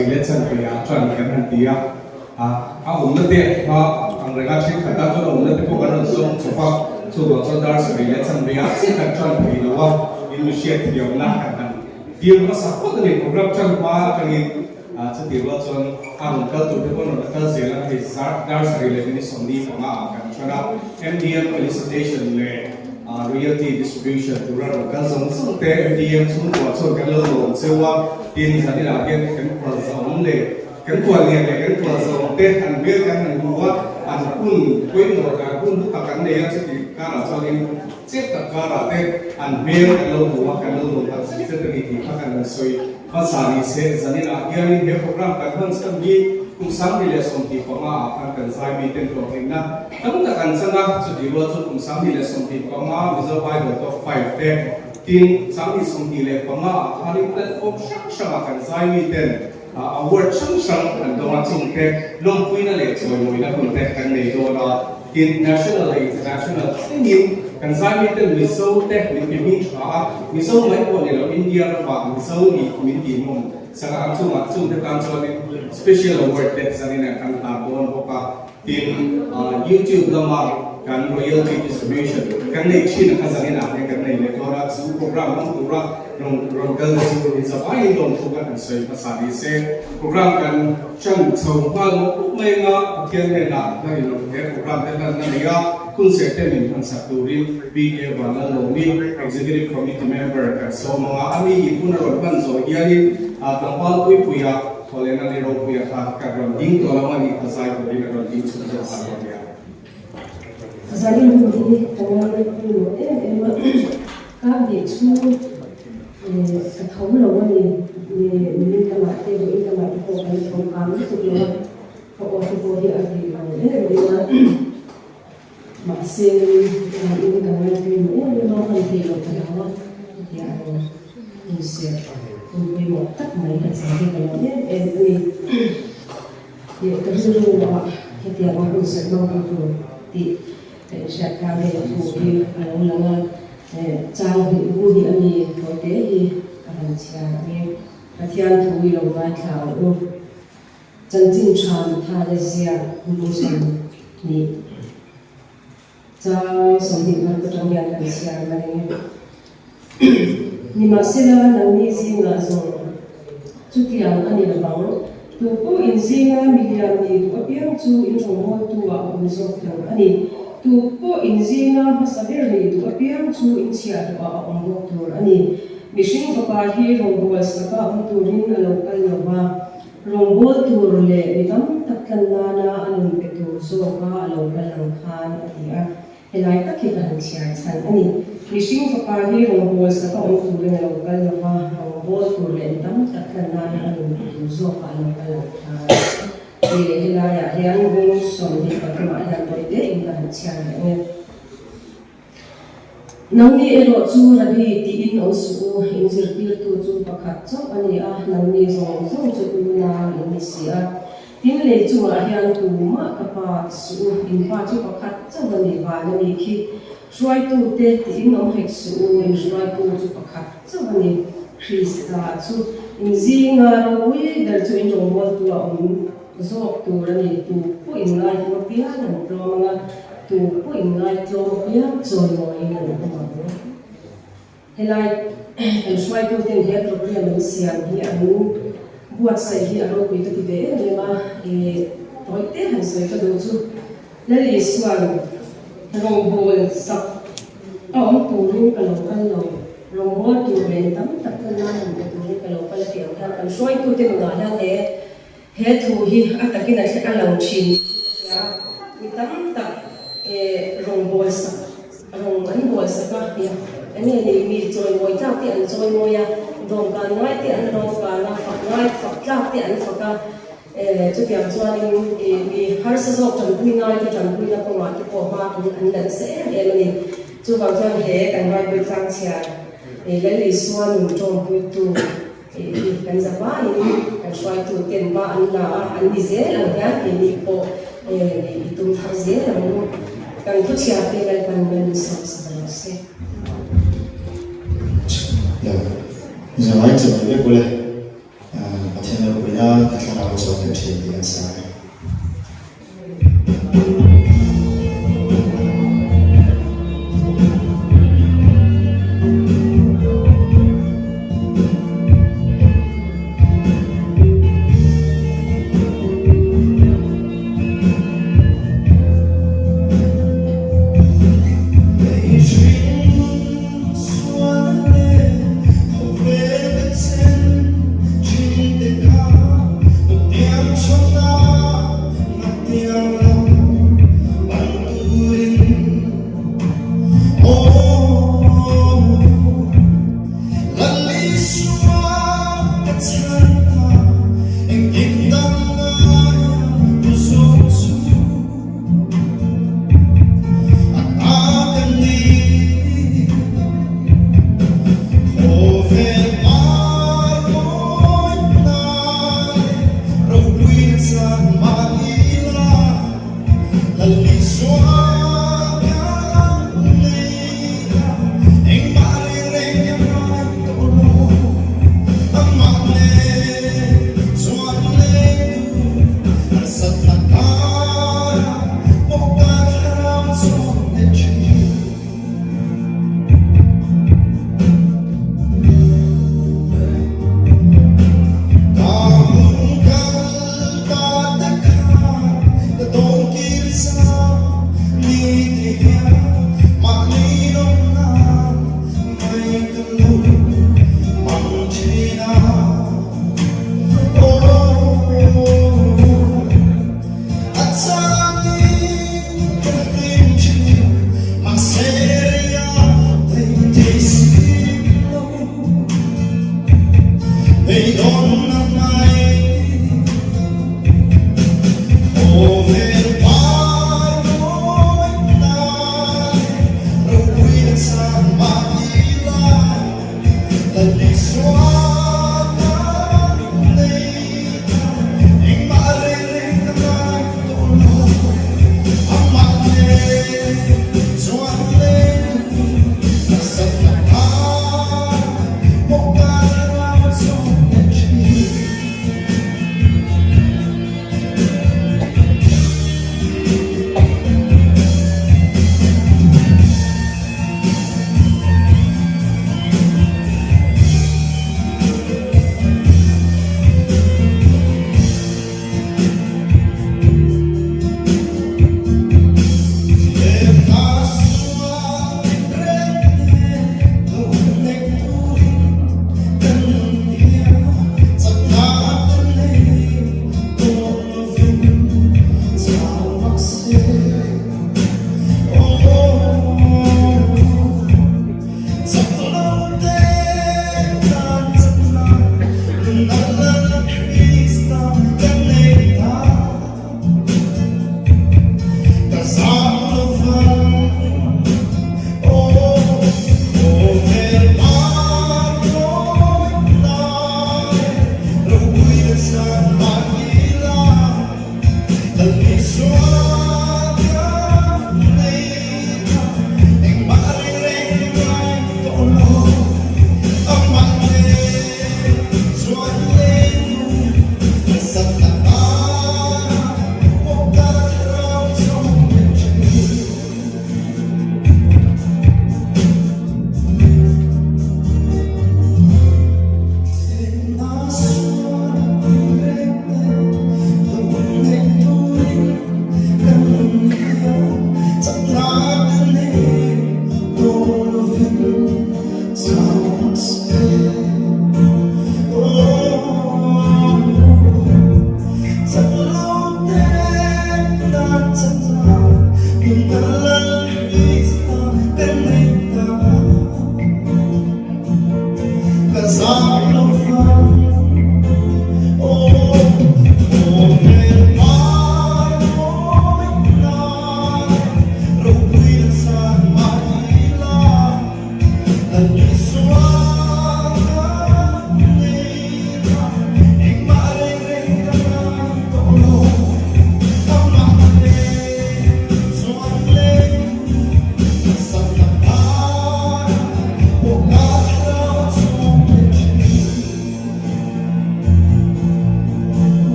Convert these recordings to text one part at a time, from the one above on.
sarih leh chanve ah ṭan kan han ti a, a awmna te kha ang renga thenkhat ah chuan a awmna te pawh kan rawn zawng chawp a, chuvang chuan dar sarih leh chanve ah chiah kan ṭan thei lo a, in mi hriatthiamna kan han dil hmasa phawt a ni, program ṭan hma aṭangin chutih rual chuan a rawn kal tur te pawh an rawn la kal zel a, hei dar sarih leh minute 45 ah kan ṭan a, MDM felicitation leh. Royalty distribution tura rawn kal zawng zawng te MDM chhungkua chuan kan lo lawm cheu a, tin zaninah hian kan kual zawng leh kan kual lian leh kan kual zawng te an hmel kan han hmu a, an hun pawimawh dan hun hlu tak an nei a, chuti karah chuanin chet tak karah te an hmel kan lo hmu a, kan lo lawm tak zet zet a ni tih kha kan han sawi hmasa ni se. Zaninah hianin he program kan hman chhan hi kum 2015 ah khan kan zai miten hlawhtlinna Tam tak an chan a, chuti rual chu kum 2025 Mizo Bible Top 5 te, tin 2025 ah khanin platform hrang hrangah kan zai miten award hrang hrang an dawng a, chung te lawmpuina leh chawimawina hun te kan nei dawn a, tin national leh international thlengin kan zai miten Mizo te min ti hming tha a, Mizo mai pawh ni lo India ramah Mizo nih min ti mawm sanga ang chungah chung te tan chuanin special award te zanin ah kan hlan dawn bawk a. Tin, YouTube lama kan royalty distribution kan nei thin a kha zanin ah hian kan nei leh dawn a, chu program hmang tura rawn rawn kal te chu in zavaiin lawm thu kan han sawi hmasa ni se. Program kan chan chho nghal mawp mawp mai anga Pathian hnenah hla in rawn he program te hlan a nei a, hun serh te min hman sak turin BK Vanlalawmi, Executive Committee Member kan sawm anga a mi in hun a rawn hman zawh hianin tlangval puipuia Thawlena ni ropuia kha ka rawn ding tawh lo a ni, ka zai turin a rawn ding chhun zawk nghal bawk nia. Zanin hun hi ka ngai pawimawh em em a, kar hnih chhung ka tho lo a ni, nimin lamah te vawiin lamah te pawh kan tho kang lutuk lo a, ka aw te pawh hi a ri lo em em a, mahse in ka ngai pawimawh em em a, hman theih loh ka hlau a, hetiang ang inserh hun pawimawh tak mai ka chang hi ka lawm em em a ni. Leh ka rilru ah hetiang a hun serh hmang ang tur tih ka inhriat khan hei a thu hi a lo lang a, chang hnih bu hnih a mi tawite hi ka han chhiar ang e. Pathian thu i lo ngaithla ang u. Chanchin tha mitha le ziak 20. Chang 20 hmar atang hian kan chhiar mai ang e. Nimahsela, nangni zingah zawng chutiang a ni lovang. Tu pawh in zinga milian ni duh apiang chu in rawngbawltu ah a awm zawk tur a ni. Tu pawh in zinga hmasa ber ni duh apiang chu in chhiahhlawh ah a awm bawk tur a ni. Mihring fapa hi rawngbawlsak a awm turin a lo kal lova. Rawngbawl tur leh mi tam tak tlan nana a nun pe tur zawka a lo kal ang khan a ti a, helai tak hi ka han chhiar chhan a ni. Mihring fapa hi rawngbawl saka awm turin a lo kal lo va, rawngbawl tur leh mi tam tak tlan nana a nun pe tur zawka a lo kal ang khan a ti leh helaiah hian bung 23 ah hian tawi tein ka han chhiar leh ang e. Nangni erawh chu Rabbi tiin awm suh u, in zirtirtu chu pakhat chauh a ni a, nangni zawng zawng chu unau in ni si a. Tin, lei chungah hian tumah ka pa ti suh u, in pa chu pakhat chauh a ni, van a ni khi. Hruaitute tiin awm hek suh u, in hruaitu chu pakhat chauh a ni, Krista chu. In zinga ropui ber chu in rawngbawltu a awm zawk tur a ni, tu pawh in ngaihlu apiang an tlawm ang a, Tu pawh in ngaitlawm apiang chawimawiin an awm ang. Helai kan hruaituten he program an siam hi an buatsaih hi a ropui ka ti ve em em a, i tawite han sawi ka duh chu Lal Isuan rawngbawl sak a awm turin ka lo kal lo, rawngbawl tur nen tam tak ka nan han pe turin ka lo kal a tih ang hian kan hruaitute nunah hian he He thu hi a takin a a lang thin niin ka hria a, mi tam tak rawng bawl sak, rawng an bawl sak a, eng nge ni, mi chawimawi tlak te an chawimawi a, dawmkan ngai te an dawmkan a, fak ngai, fak tlak te an fak a, chutiang chuanin mi harsa zawk tanpui ngai te tanpuina kawngah te pawh hma an an la nasa em em a ni. Chuvang chuan he kan Bible tlangchhiar Lal Isua nun tawngpuitu, Tih hi kan za vaiin kan hruaitu ten ba an la a, an ni zel ang hian keini pawh i tum thar zel ang u. Kan thuchhiar te Lalpan min sawm sak lo se. Zangai chawhmeh vek ule, Pathian ropuina kan.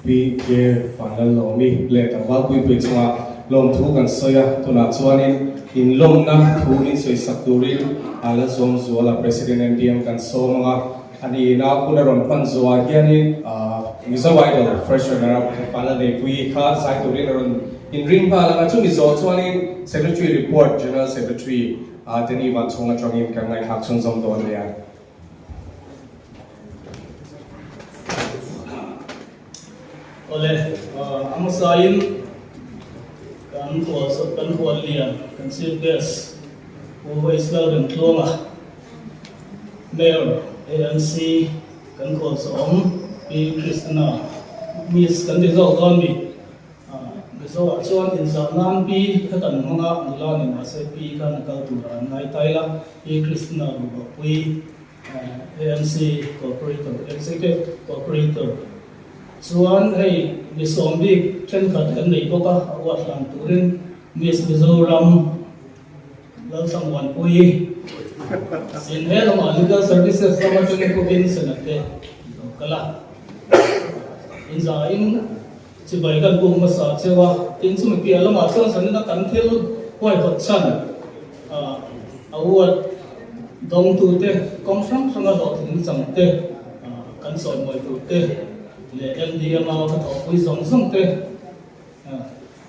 Pi J Vanlalawmi leh tlangval puipui chungah lawmthu kan sawi a, tunah chuanin inlawmna thu min sawisak turin a la zawm zual a, President MDM kan sawm ang a. Ani ina hun a rawn hman zuah hianin Mizo Idol First Runner Up Vanla Neihpuii kha zai turin a rawn inring nghal ang a, chumi zawh chuanin Secretary Report General Secretary Danny Vanchhawng atangin kan ngaihthlak chhunzawm dawn nia. Awle, a hmasain kan hual kan hual lian kan Chief Guest Pu Vaisal Remtluanga, Mayor AMC kan khual chawm Pi Christina Miss kan ti zawk dawn mi Mizo ah chuan inzah nan Pi kha kan hmang a, nula ni mahse Pi khan a kal tur ah an ngai tai la, Pi Christina Rubapui AMC Cooperator Executive Cooperator chuan hei mi sawm bik thenkhat kan nei bawk a, a uat hlan turin Miss Mizoram Lalthlamuanpui in he lamah Legal Services lama atangin Pu Vincent a te lo kal a, inzahin chibai kan buk hmasa cheu a, tin chumi piah lamah chuan zanina kan thil huaihawt chhan a uat dawngtute kawng hrang hranga hlawhtling chang te kan sawimawi tur te leh MDM-a ka thawhpui zawng zawng te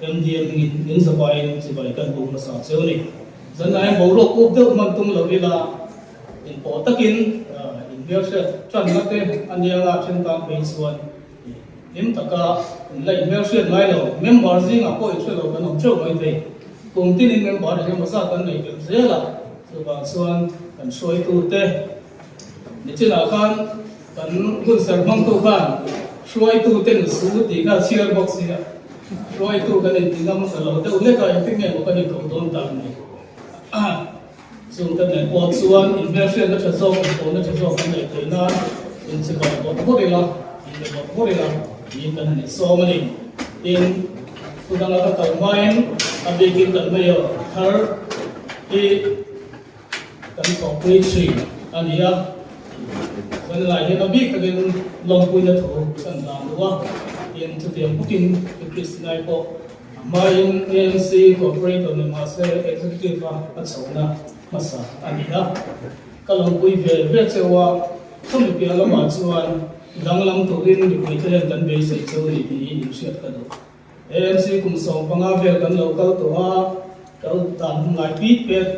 MDM hmingin in zavaiin chibai kan buk hmasa cheu a ni. Zanah hian boruak up deuh hman tum lo ila inpawh takin inhmelhriat tanna te a nia nga then tan phei chuan hlim taka in la inhmelhriat ngai lo. Member zingah pawh inhre lo kan awm theuh mai thei. Kum tinin member engemaw zat an nei belh zel a, chuvang chuan kan hruaitute nichinah khan Kan hunserh hmangtu khan hruaitu ten su tih kha chhiar bawk sia, hruaitu kan inti ngam ta lo deuh hlek a, engtin nge maw kan inkoh dawn tak ni. Chung ka nen pawh chuan inhmelhriatna tha zawk, inpawhna tha zawk kan neih theih nan inchibai bawrh bawrh ila, inbe bawrh bawrh ila niin kan han insawm a ni. Tin, thu danga ka kal hmain a bikin kan mayor thar hi, Kan thawhpui thin a ni a, kan lai hian a bik takin lawmpuina thu kan hlan duh a, tin chutiang bawkin i Kristinai pawh a hmain AMC Cooperator ni mahse Executive a a chhohna hmasa a ni a, ka lawmpui ve ve cheu a, chumi piah lamah chuan danglam turin mipuite hian kan beisei cheu ni tih hi inhriat ka duh. AMC kum 15 vel kan lo kal tawh a, kal dan hun ngai pit pet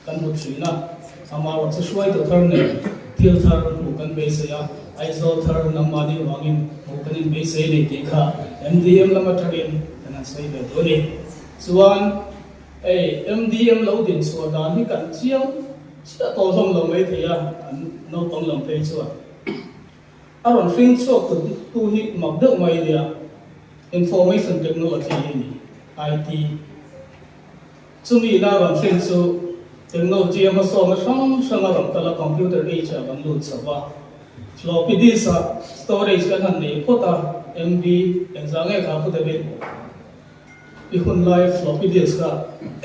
kan hmu thin a, amaherawh chu hruaitu thar nen thil thar hmuh kan beisei a, Aizawl thar nangmahni avangin hmuh kan inbeisei a ni tih kha MDM lam atangin kan han sawi ve duh a ni. Chuan hei MDM lo din chhuah dan hi kan chiang chiah tawh hlawm lo maithei a, an naupang lam phei chuan. A rawn hring chhuak tu tu hi mak deuh mai nia, Information Technology hi a ni, IT. Chumi ina rawn hring chu technology a hmasawna hrang hrang a rawn kal a, computer age ah kan lut chho va. Floppy disk ah storage kan han nei phawt a, MB engzah nge kha Pu David? I hun lai floppy disk kha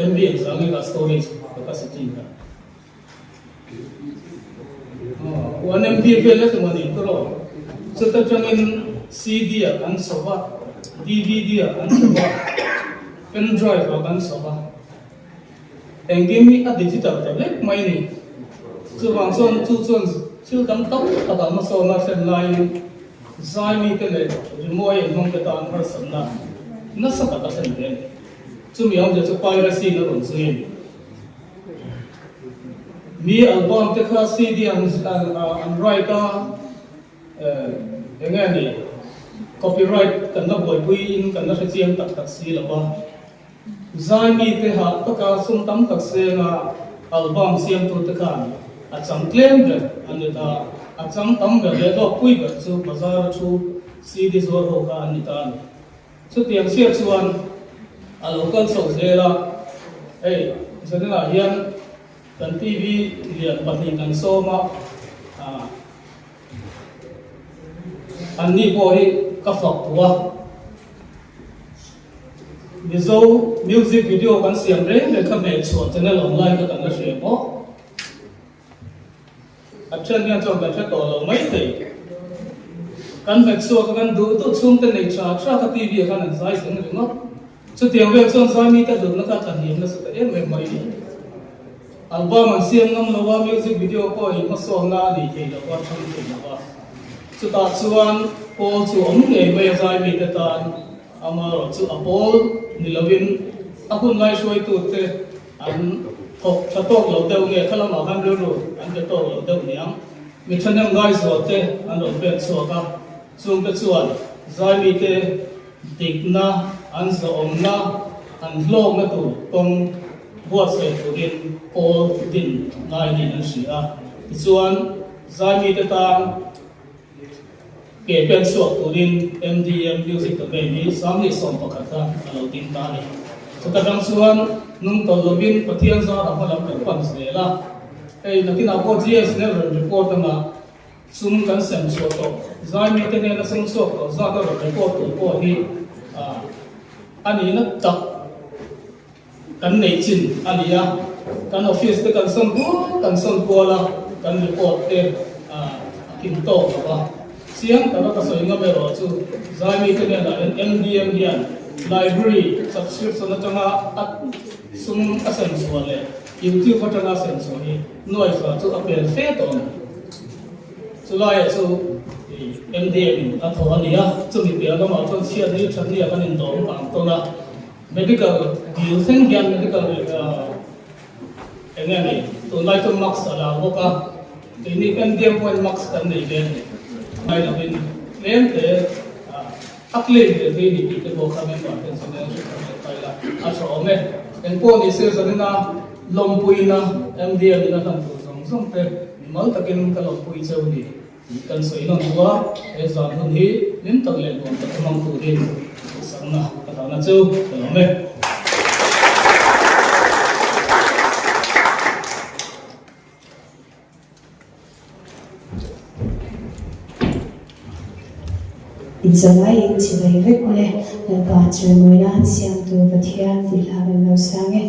MB engzah nge kha storage capacity kha? One MB vel a tum a ni tur aw. Chuta tangin CD ah kan chho va, DVD ah kan chho va, pen drive ah kan chho va. Engkim hi a digital ta vek mai ni. Chuvang chuan chu chuan thil dang tam tak a hmasawn a thlen laiin zai mite leh rimawi an hmang te tan harsatna nasa tak a thlen ve a ni. Chumi awmzia chu piracy in a rawn zui a ni. Mi album te kha CD an an write a, eng nge ni copyright kan la buaipui in kan la hre chiang tak tak si lo va. Zai mi te hah taka sum tam tak senga album siamtu te khan a chang tlem ber an ni ta, a chang tam ber leh lawkpui ber chu bazar a thu CD zuar ho kha an ni ta a ni. Chutiang chiah chuan a lo kal chho zel a, hei zaninah hian kan TV lian pahnih kan sawm a, ah anni pawh hi ka fak duh a, Mizo music video kan siam reng reng kha hmehchhuah channel online kha kan la hria bawk. A thian hian chuan kan hre tawh lo mai thei. Kan hmet chhuak a, kan duh duh chhungte nei tha tha kha TV ah khan an zai zeng ringawt. Chutiang vel chuan zai mite hlutna kha a tlahniam nasa ta em em mai ni. Album an siam ngam lo a, music video pawh hi hmasawnna a nei thei lo a, thang thei lo a. Chutah chuan pawl chu awm ngei mai a zai mite tan amaherawh chu a pawl ni lovin a hun lai hruaitute an thawk tha tawk lo deuh nge kha lamah khan rilru an pe tawk lo deuh niang. Mi thahnem ngaizual te an rawn pen chhuak a, chungte chuan zai mite Dikna, an zawhawmna, an hlawkna tur kawng buatsaih turin pawl din ngai niin an hria a. Tichuan, zaimite tan ke pen chhuak turin MDM Music Domain hi 2011 khan a lo ding ta a ni. Chuta tang chuan nung tawlh lovin Pathian zarah hmalam kan pan zel a. Hei nakinah pawh GS nen rawn report anga Sum kan sem chhuah tawh, zaimite nena sum chhuak tawh zat a rawn report tur pawh hi a nihna tak kan neih chin a ni a. Kan office te kan sawn kual kan sawn kual a, kan report te a kim tawk lo va. Chiang taka ka sawi ngam erawh chu zaimite nenah hian MDM hian library subscription atanga a sum a sem chhuah leh YouTube atanga a sem chhuah hi Nuai chhuah chu a pel fe tawh a ni. Chulaiah chu MDM in a thaw a ni a, chumi piah lamah chuan chhiat ni that ni ah kan indawm kang tawn a. Medical dil thleng hian medical eng nge ni tunlai chu mask a lar bawk a, keini MDM pawhin mask kan nei ve a ni. Ngai lovin tlem te a claim ve thei ni tih te pawh kha member ten chuan en hre thar leh ta ila a tha awm e. Engpawh ni se zanina Lawmpuina MDM in a hlan tur zawng zawng te mimal takin ka lawmpui cheu ni tih kan sawi nawn duh a, he zan hun hi hlim tak leh nuam tak a hmang turin duhsakna ka dahna cheu ka lawm e. Inzawlaiin chibai vek ule, Lalpa chawimawi nan siamtu Pathian tih hla kan lo sang e.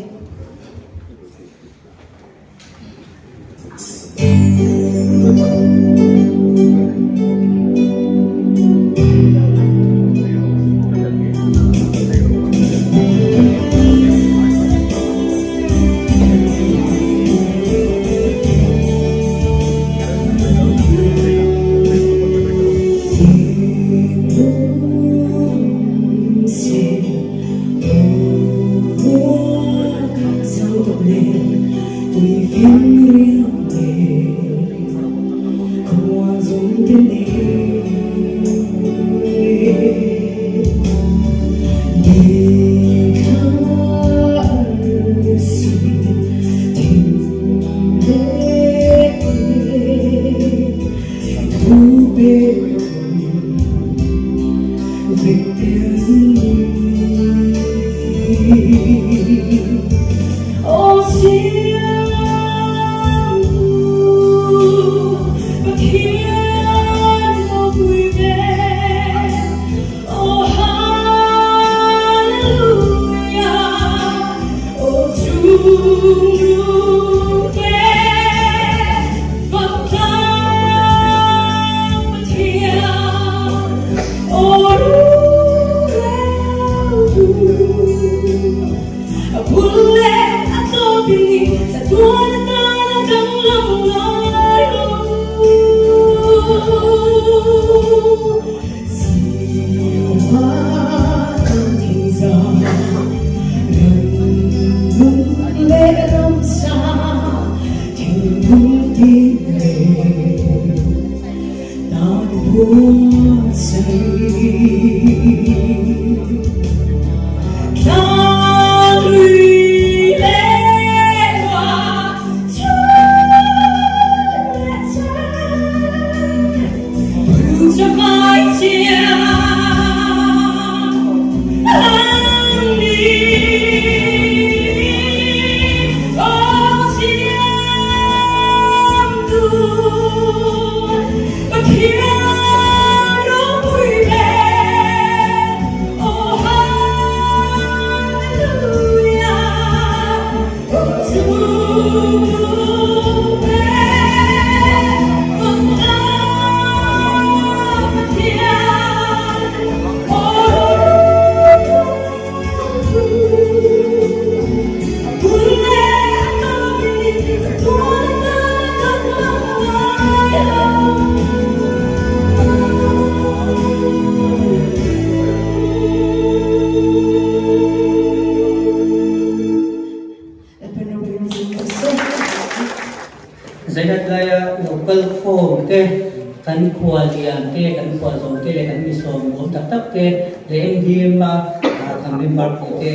Khual lian te, kan khual zawm te leh kan mi sawm nuam tak tak te leh MDM a kan member pui te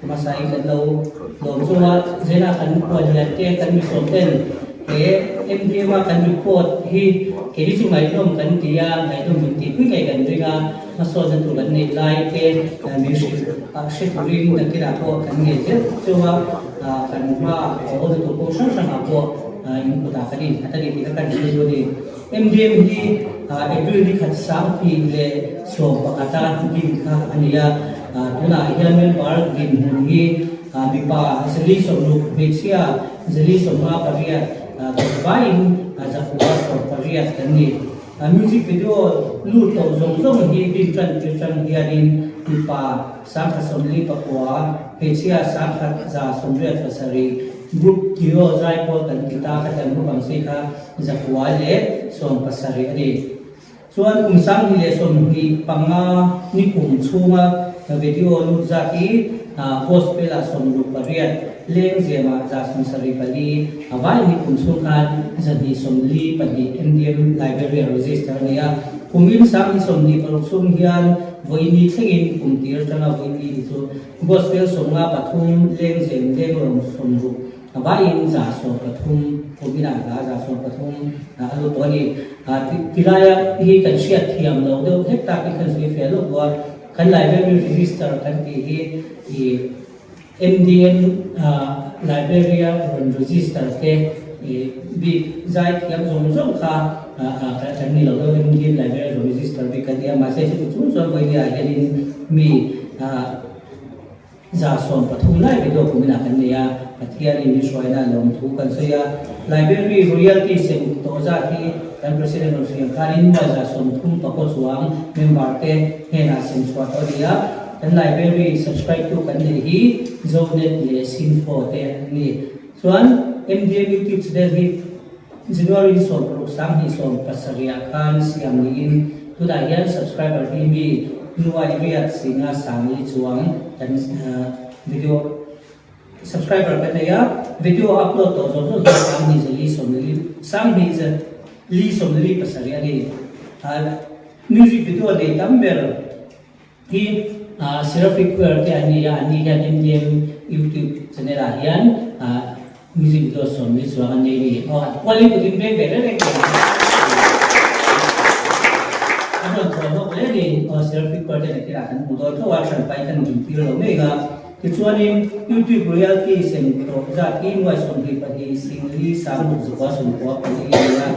hmasa in kan lo lawm chung a, zela kan khual lian te kan mi sawm ten he MDM a kan report hi kei chu ngaihnawm kan ti a, ngaihnawm min tih pui ngei kan ring a, hmasawnna tur kan neih lai te min hrilh hre turin nakinah pawh kan ngei zel chung a, kan hma a awlna tur pawh hrang hrangah pawh in kutah kan innghat a ni tih kha kan hre chu a ni. MDM hi April ni khat 2011 a din kha a ni a, tunah hian member dinhmun hi mipa 46, hmeichhia 58 kan vaiin 118 kan ni. Music video lut tawh zawng zawng hi din tan tir tan hianin mipa 1049, hmeichhia 1187, group trio zaipawl kan ti ta kha tan group ang si kha 170 a ni. Chuan kum 2025 ni kum chhunga video lut zat hi gospel ah 68, lengzem ah 74, a vai ni kum chhung khan 242 MDM Liberia register a ni a. Kumin 2026 chhung hian vawiini thlengin kum tir atanga vawiini hi chu gospel 53, lengzem lenglawng 60, A vaiin 130 kuminah hla 130 a lut tawh a ni. Tilaia hi kan hriat thiam loh deuh hlek tak in kan zui fel lawk lo a, kan library register kan tih hi i MDM library a rawn register te i bik zai thiam zawng zawng kha kan ni lo deuh MDM library rawn register bik kan ni a, mahse chuti chung chuan vawinia hianin mi 113 lai video kuminah kan nei a, Pathianin min hruaina lawmthu kan sawi a. Library royalty sem tawh zat hi kan President rawn sawi ang khanin nuai 30 pakaw chuang member te hnenah sem chhuah tawh a ni a. Kan library subscribe tu kan neih hi Zonet leh Sinfo te an ni. Chuan MDM YouTube channel hi January 16 2017 ah khan siam niin tunah hian subscriber hi mi nuai riat singa sangli chuang kan video subscriber kan nei a, video upload tawh zawng zawng hian 2440 2447 a ni. Music video nei tam ber Hi Seraphic Choir te an ni a, anni hian MDM YouTube channel ah hian music video 40 chuang an nei a ni. Aw an kualin kut in veng ve reng reng thei ang. An rawn thawh hlawk hle a ni. Aw Seraphic Choir te nakinah kan hmu dawn tho a, hranpai kan din tir lo ngei nga. Tichuanin YouTube royalty sem tawh zat hi nuai 22 singli sang ruk zakua 94 a ni a.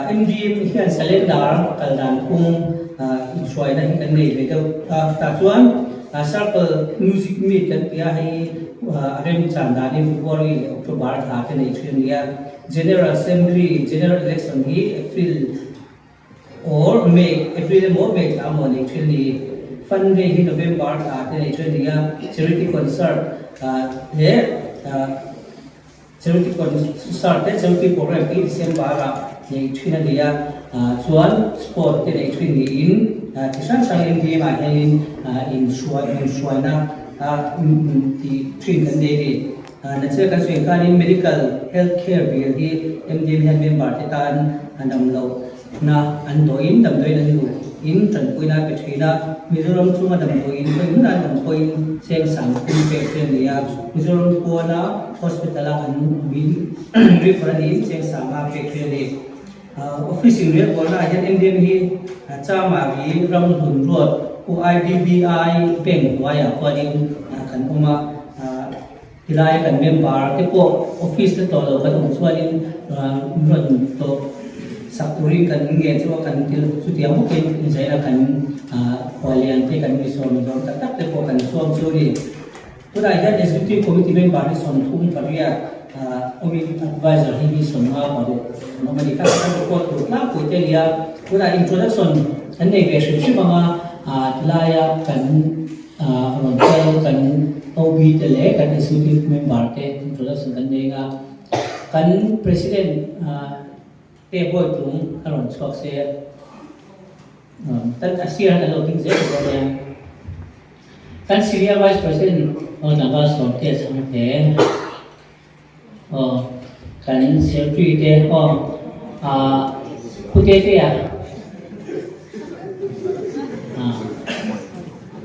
MDM hian calendar kal dan phung inhruaina hi kan nei ve deuh a, tah chuan Circle Music Meet kan ti a, hei a remchan danin February leh October thla te nei thin a ni a. General Assembly, General Election hi April or May, April emaw May thla emaw nei thin a ni. Fund Day hi November thla te nei thin a ni a, Charity Concert leh Charity concert te charity program hi December ah neih thin a ni a, chuan sport te neih thin niin chi hrang hrang MDM ah hianin inhruai inhruaina tih thin kan nei a ni. Nachhia kan sawi khanin medical health care bill hi MDM hian member te tan a dam loh Na an dawhin damdawiin an luh in tanpuina a pe thin a, Mizoram chunga damdawiin khawi hmunah an awm pawhin cheng sang thum pek te a ni a, Mizoram pawn a hospital a an awmin refer a niin cheng sanga pek te a ni. Office in riahbualna ah hian MDM hi Chamari ram hlun ruat U IDBI Bank hnuaiah khuanin kan awm a. Tilai kan member te pawh office te tawh lo kan awm chuanin rawn tlawh sak turin kan nge chu a kan til chutiang bawkin inzaina kan khualian te kan mi sawm zawm tak tak te pawh kan suam chu a ni. Tunah hian Executive Committee member hi 38 awmin advisor hi mi 56 an awm a ni. Kha kan report tur tlangpui te a ni a, tunah introduction kan nei ve hrim hrim ang a, tilaia kan Rawn kal kan OB te leh kan Executive Member te introduction kan nei anga kan President te Bawitlung a rawn chhuak se kan a sir an lo ding zel dawn nia. Kan Senior Vice President Naga Sawmte Chhangte aw kan Secretary te aw Pu Tetea.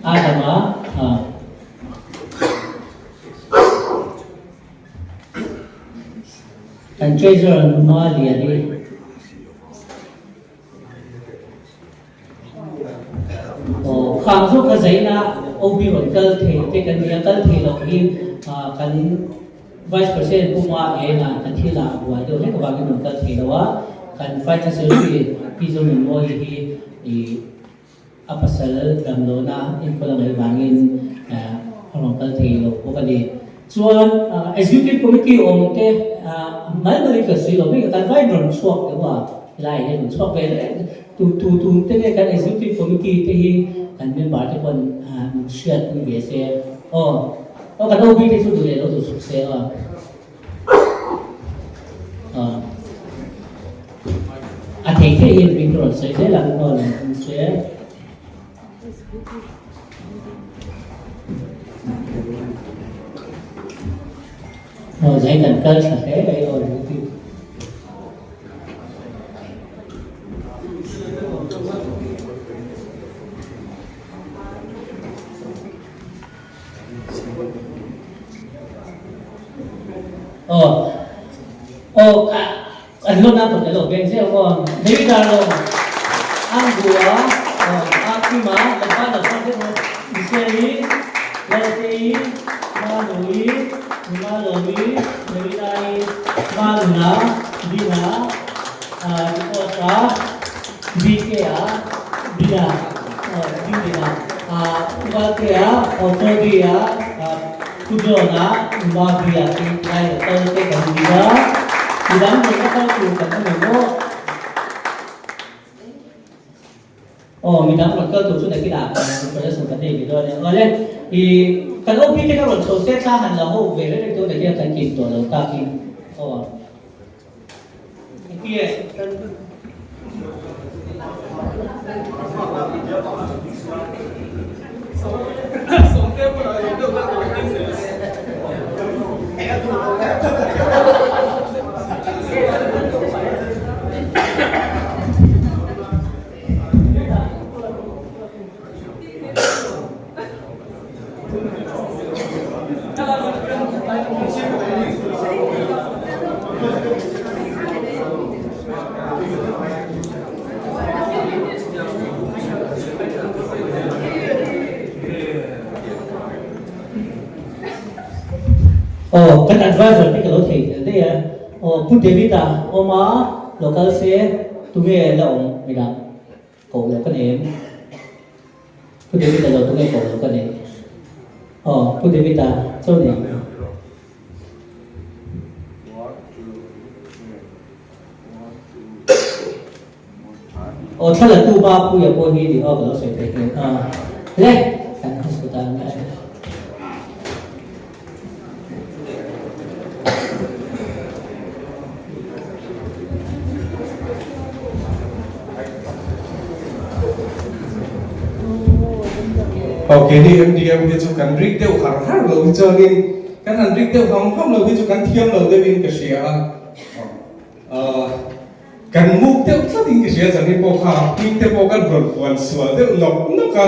Adama Kan Treasurer Numa Liani. Aw khang zawk kha zaina OB rawn kal thei te kan nia kal thei loh hi kan Vice President puma ena kan thil ah buai deuh hlek avangin rawn kal thei lo a, kan Finance Secretary Pi Zonunmawii hi ih a pasal damlohna enkawl a ngaih vangin a rawn kal thei lo bawk a ni. Chuan Executive Committee awm te mal malin kan sawi lo mai kan vai rawn chhuak deuh a, helai hian rawn chhuak ve reng tu tu tu te nge kan Executive Committee te hi kan member te pawn min hriatpui ve se aw aw kan OB te chu duh leh lo duh chhuk se aw a thei thei in min rawn sawi zel ang aw lo awm se. Aw zai kan kal tha hle mai aw YouTube. Aw aw An hlawhna kut a lo beng zeuh aw. David Darlong, Anggu-a, Akima, Laban-a chuan te pawh Michelle-i, Laltei, Manui, Malawmi, Melina-i, Manuna, Dina, Ricos-a, BK-a, Dina, Dindina, Uvaltea, Otodi-a, Pu John-a Mabia te lai lo kal te kan ni a, midang rawn la kal tur kan awm em aw? Aw, midang rawn kal tur chu nakinah introduction kan nei ve dawn e. Awle, i kan OP te kha rawn chho se thla han la ho ve reng reng dawn nakin kan kim tawh lo takin aw. Engti e? Aw kan advisor te ka lo thei tel daih a, aw Pu David-a awm a lo kal se tunge la awm midang Koh loh ka nei em? Pu David-a lo tunge koh loh ka nei? Aw, Pu David-a chaw nei ang. Aw, thla la tu ba Puia pawh hi ni aw ka lo sawi thei hmel. Aw, le, kan hospital mai. Ok ni MDM hi chu kan rik deuh har har lo hi chuanin kan han rik deuh ham ham lo hi chu kan thiam lo deuhin ka hria a. Kan muk deuh tlat in ka hria zanin pawh kha hming te pawh kan rawn puan sual deuh nawk nawk a,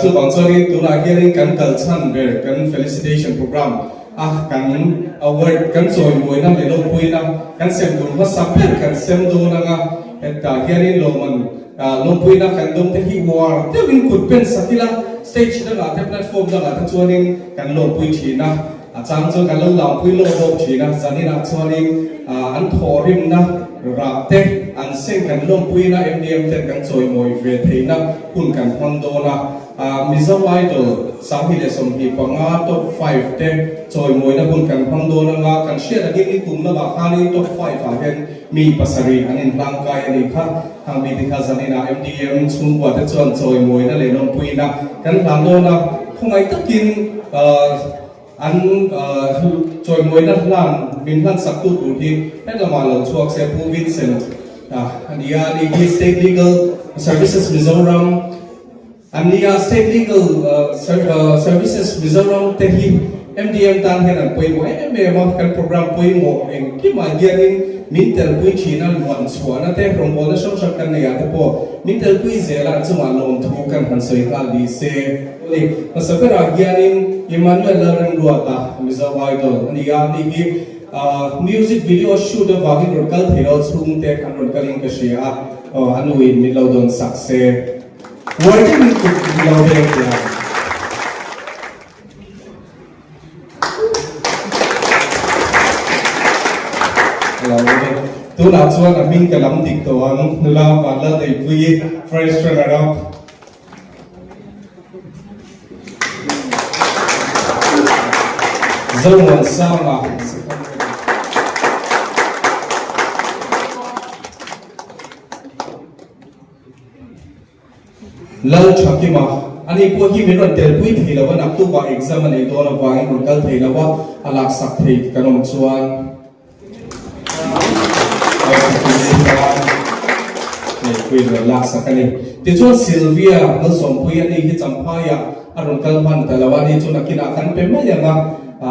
chuvang chuanin tunah hianin kan kal chhan ber kan felicitation program a kan award kan chawimuaina leh lawmpuina kan sem tur hmasa ber kan sem dawn anga hetah hianin lawmman lawmpuina kan dawm te hi uar deuhin kut pen sak ila stage dangah te platform dangah te chuanin kan lawmpui thin a. A chang chuan kan lo lampui lawk lawk thin a, zaninah chuanin an thawhrimna rah te an seng kan lawmpuina MDM ten kan chawimawi ve theihna hun kan hmang dawn a. Mizo Idol 2025 Top 5 te chawimawina hun kan hmang dawn anga kan hriat angin nikum lamah khanin Top 5 ah hian mi pasarih an inhlangkai a nih kha. Hang mite kha zaninah MDM chhungkua te chuan chawimawina leh lawmpuina kan hlan dawn a, khawngaih takin An chawimawina hlan min hlan sak tu tur hi hetlama lo chhuak se Pu Vincent a ni a, ani hi State Legal Services Mizoram a ni a, State Legal Services Mizoram te hi MDM tan hian an pawimawh em em a, kan program pawimawh engkimah hianin. min telpui thin a, luan chhuahna te, rawngbawlna hrang hrang kan neih ah te pawh min telpui zel a, chungah lawmthu kan han sawi nghal ni se. Ni, hmasa berah hianin Emmanuel Lalremruata, Mizo Idol a ni a, ni hi music video shoot avangin rawn kal thei lo chhungte an rawn kalin ka hria a, a nuin min lo dawn sak se. Uar deuhin kut min lo veng teh ang. Tunah chuan a hming ka lam dik tawh ang, nula Vanlaldeipui first runner up. Zomuansanga Lal Thakima, Ani pawh hi min rawn telpui thei lo a, naktukah exam a nei dawn avangin rawn kal thei lo a, a laksak thei kan awm chuan Lal Thakima tan neihpuiin rawn laksak a ni. Tichuan Sylvia Lalsawmpuii ani hi Champhaiah a rawn kal hman ta lo a, ani chu nakinah kan pe mai ang a,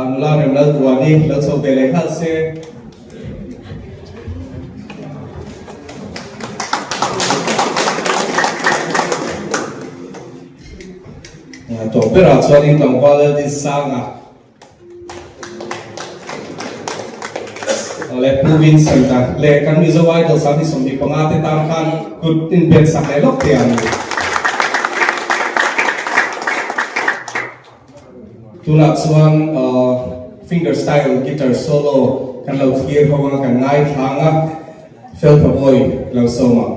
nula rem Lalvuani lo chho ve leh nghal se. Tawh berah chuanin tlangval Laldinsanga leh Pu Vincent-a leh kan Mizo Idol 25 te tan khan kut inben sak leh lawk te ang. Tunah chuan finger style guitar solo kan lo thlir ho anga kan ngaithlang a, Felpha Boy lo sawm ang.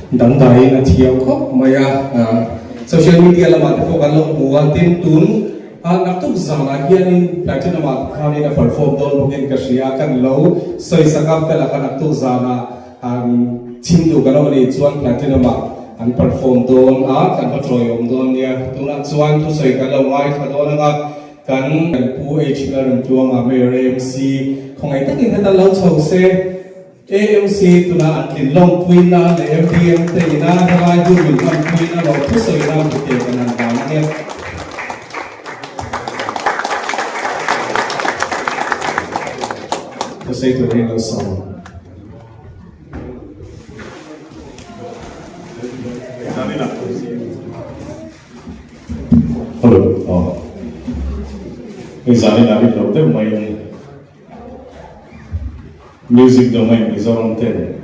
Dangdaiin a thiam khawp mai a, social media lamah te pawh kan lo hmu a, tin tun naktuk zanah hianin Platinum ah khanin a perform dawn bawkin ka hria, kan lo sawisak a fela kha naktuk zanah an chhim duh kan awm a nih chuan Platinum ah an perform dawn a, kan va tawiawm dawn nia, tunah chuan thusawi kan lo ngaithla dawn ang a. Kan Pu H. Lalremtluanga Mayor AMC khawngaih takin heta lo chho se, AMC tuna an tlin lawmpuina leh MDM te ina helai hun min hmanpuina lo thusawina hmu te kan han van ang e. Thusawi turin lo sawm. Hello, aw. Hei zan in a rin loh deuh maiin Music Domain Mizoram ten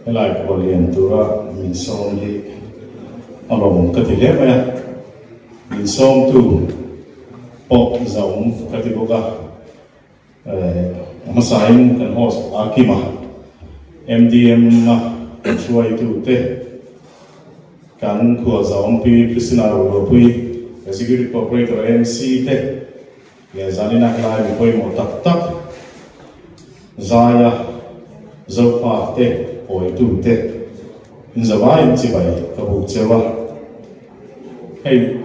helai khual lian tura min sawm hi a lawmawm ka ti hle mai a. Min sawmtu pawh zahawm ka ti bawk a. A hmasain kan host Akima, MDM a kan hruaitute, kan khualzawngpi Priscilla Rualpui, Executive Cooperator AMC te leh zanina helai mi pawimawh tak tak Zaia Zofa te awitute inzavaiin chibai ka buk cheu a. Hei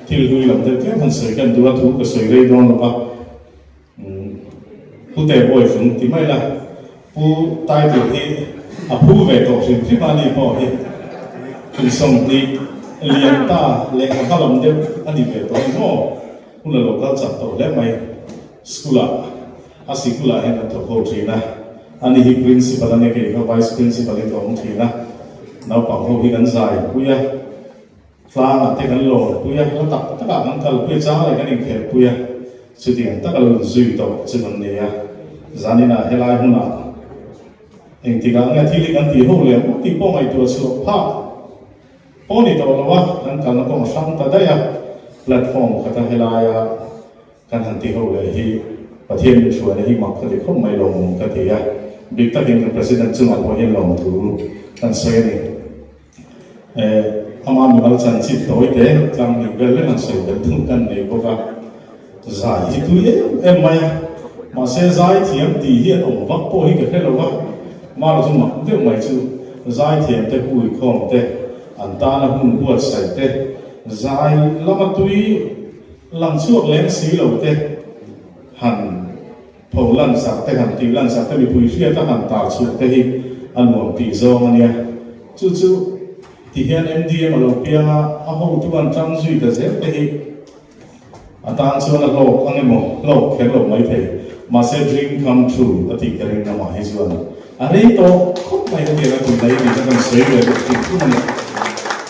thil hlui lam deuh tlem han sawi kan duh a, thu ka sawi rei dawn lo va. Pu Te Bawi fung ti mai la, Pu title hi a phu ve tawh hrim hrim a ni pawh hi kum 20 lian ta leh a hma lam deuh a ni ve tawh ni maw? Hun a lo kal chak tawh hle mai. School ah a sikul ah hian kan thawk ho thin a, ani hi principal a nia kei kha vice principal in ka awm thin a, naupang ho hi kan zai pui a. Tlangah te kan lawr pui a, hla tak takah kan kal pui a, chang leh kan inkhel pui a, chutiang taka lo inzui tawh chu kan nei a. Zaninah helai hmunah engtikah nge thil hi kan tih ho leh ang tih pawh ngaihtuah chhuah phak pawh ni tawh lo a, kan kalna kawng a hrang ta daih a, platform khata helaia kan han ti ho leh hi Pathian min hruaina hi mak ka ti khawp mai lawmawm ka ti a, bik takin kan President chungah pawh hian lawmthu kan sawi a ni. Ama mimal chanchin tawi te tlang hnih vel reng an sawi belh thung kan nei bawk a, zai hi tui em em mai a, mahse zai thiam tih hi an awm vak pawh hi ka hre lo va, mara chu mak deuh mai chu zai thiam te hui khawm te an tana hun buatsaih te zai lama tui lang chhuak lem si lo te han Tho lansak te han tih lansak te mipui hriat a han tar chhuah te hi a nuam tih zawng a nia. Chu chu ti hian MDM a lo piang a, a hotu an tang zui ta zel te hi a tan chuan a hlawk ang emaw hlawk kher lo mai thei. Mahse dream come true a tih ka ring lamah hi chuan a rei tawh khawp mai hetiang a tum mai tih kha kan sawi ve bawk thin thung a ni.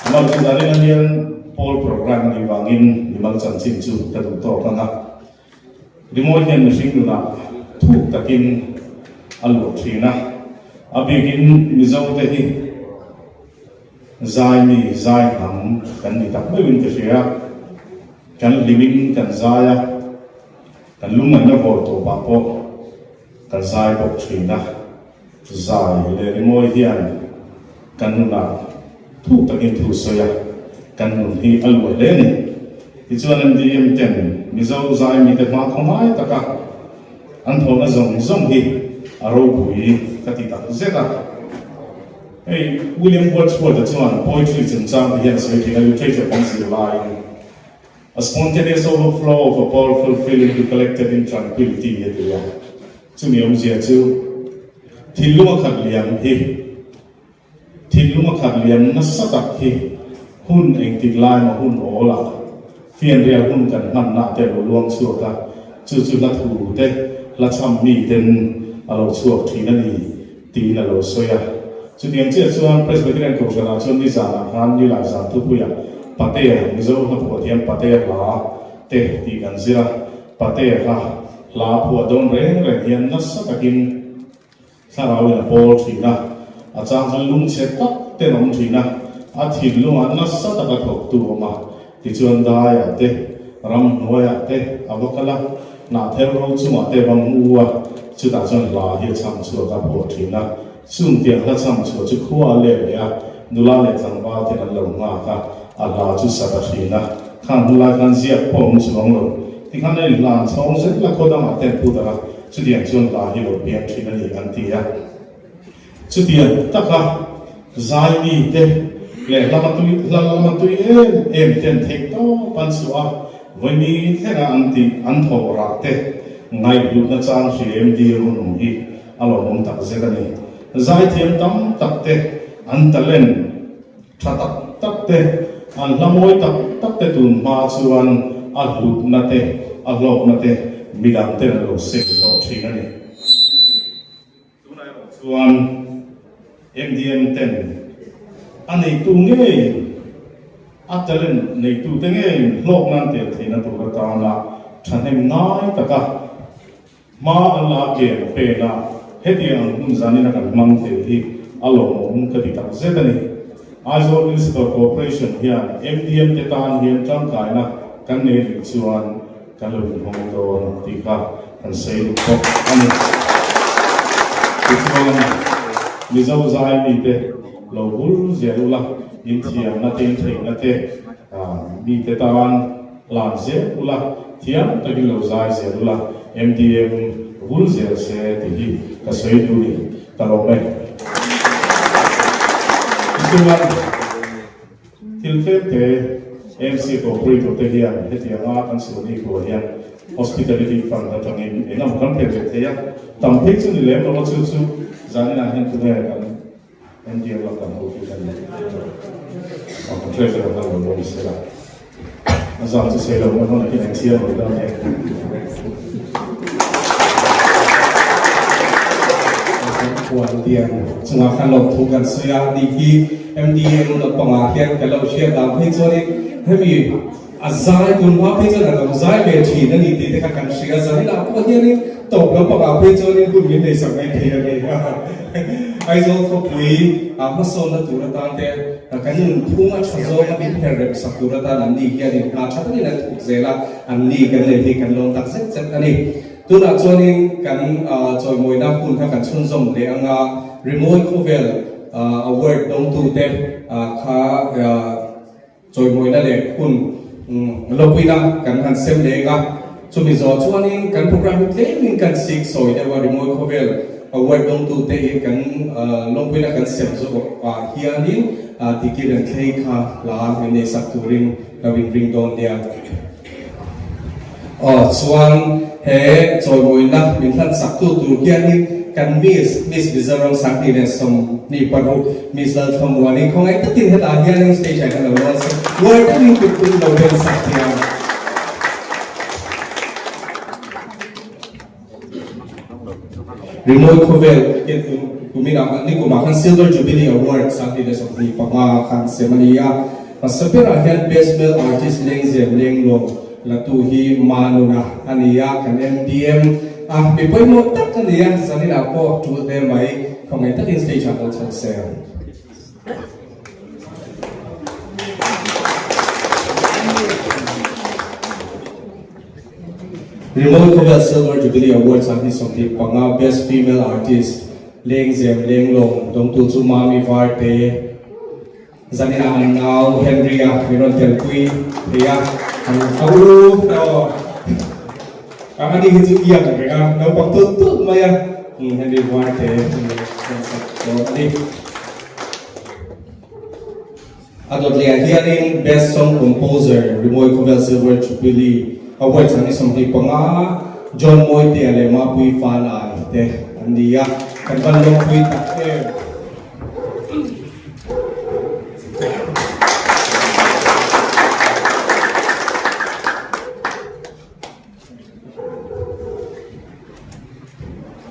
Amal chu danin a hian Pawl program a nih vangin mimal chanchin chu ka duh tawk ang a. Rimawi hian mihring nunah thuk takin a luah thin a, a bikin Mizote hi zai mi zai hnam kan ni tak meuhin ka hria. Kan hlimin kan zai a, kan lungngaihna vawr tawpah pawh kan zai bawk thin a. Zai leh rimawi hian kan nunah thuk takin thu sawi a, kan nun hi a luah hle a ni. Tichuan MDM ten Mizo zai mite hma khawngai taka an thawhna zawng zawng hi a ropui ka ti tak zet a. Hei William Wordsworth-a chuan poetry chungchang te hian a sawi thin a, literature kan zir laiin A spontaneous overflow of a powerful feeling recollected in tranquility a ti a. Chumi awmzia chu thinlung a khat liam hi, thinlung a khat liam nasa tak hi hun engtik lai emaw hun awl ah fianrial hun kan hmanna te a lo luang chhuak a, chu chu hla thu te, hla chham mi ten a lo chhuak thin a ni tiin a lo sawi a. Chutiang chiah chuan Presbyterian Kohhran ah chuan nizan ah khan Nilai zan thupuiah Patea, Mizo hla phuah thiam Patea hla te tih kan zir a, Patea kha Hla phuah dawn reng reng hian nasa takin thlarauin a pawl thin a, a chang chuan lungchhe tak ten a awm thin a, a thinlungah nasa taka thawktu a awm a, tichuan daiah te, ramhnuaiah te a va kal a, hnahthel ro chungah te a va mu a, chutah chuan hla hi a chham chhuak a phuah thin a, chung tiang hla chham chhuah chu khua a let leh a. Nula leh tlangval ten an lo nghak a, a hla chu sa ta thin a, khang hnulai khan ziak pawh a awm chuang lo. Tikhan a inhlan chhawng zel a, khaw dangah ten pu darh a, chutiang chuan hla hi lo piang thin a ni an ti a. Chutiang taka zai mite leh hlama tui hla lama tui em em ten theih tawp an chhuah a, vawini thlenga an tih an thawh rah te ngaihhlutna chang hriam dil hun hi a lawmawm tak zet a ni. Zaithiam tam tak te an talent tha tak tak te, an hla mawi tak tak te tun hma chuan a hlutna te, a hlawkna te midang ten an lo seng tawh thin a ni. Tunah erawh chuan MDM ten a neitu ngeiin a talent neitute ngeiin hlawk nan tel theihna tur atana thahnem ngai taka hma an la ken pen a, hetiang ang hun zanin a kan hmang thei hi a lawmawm ka ti tak zet a ni. Aizawl Municipal Corporation hian MDM te tan hian tangkaina kan nei rih chuan Kan lo inhawng dawn tih kha kan sawi duh bawk a ni. Tichuan, Mizo zai mite lo bul zel ula, inthiamna te, intheihna te mite tan lan zel ula, thiam takin lo zai zel ula, MDM vul zel se tih hi ka sawi duh ni, ka lawm e. Tichuan. Thil tlemte AMC Cooperator te hian hetianga kan suani kuah hian Hospitality Fund atangin eng emaw kan pe ve thei a, tam phei chu ni lem lo a, chu chu zaninah hian tunge kan MDM lam kan hotu kan ni a, kan treasurer kha lo lawm se la, a zat chu sawi lo mai hmang takin engchhia mai dawn e. Kan huan chungah khan lawmthu kan sawi a, ni hi MDM lampangah hian ka lo hriat dan phei chuanin hemi a zai tun hma phei chuan a lo zai ve thin a ni tih te kha kan hria zaninah pawh hianin tawp lampangah phei chuanin hun min neihsak mai thei a ni. Aizawl khawpui hmasawnna tur atan te kan nunphung a tha zawng a min her rem sak tur atan an ni hianin hna tha takin an thawk zel a, an ni kan nei hi kan lawm tak zet zet a ni. Tunah chuanin kan chawimawina hun kha kan chhunzawm leh anga rimawi khawvel Award dawngtute kha chawimawina leh hun lopuina kan han sem leh eng a, chumi zawh chuanin kan program hi tlemin kan sik sawi deuh a, rimawi khawvel award dawngtute hi kan lawmpuina kan sem zawh ah hianin tikir an thlei kha hla min neihsak turin lo inring dawn nia. Aw chuan he chawimawina min hlan sak tu tur hianin kan Miss, Miss Mizoram 2026 Miss Lalthlamuani khawngaih takin hetah hianin stage ah hian lo lawn se uar takin kut pum lo ben sak thiam. Rimawi khawvel kuminah nikumah khan Silver Jubilee Award 2025 khan sem a ni a, hmasa berah hian Best Male Artist Lengzem Lenglawng latu hi Manuna a ni a, kan MDM a mi pawimawh tak a ni a, zaninah pawh tul hle mai, khawngaih takin stage ah lo chho se. Remote Khawvel Silver Jubilee Award 2025 Best Female Artist Lengzem Lenglawng dawngtu chu Mami Varte, Zanina an nau Henry-a min rawn telpui thei a, an a u aw a ni hi chu iang reng a, naupang tulh tulh mai a, Henry Varte min rawn sak dawn a ni. A dawt leh ah hianin Best Song Composer Rimawi Khawvel Silver Jubilee Award 2025 John Mawitea leh Mapui Fanai te an ni a, kan van lawmpui tak em.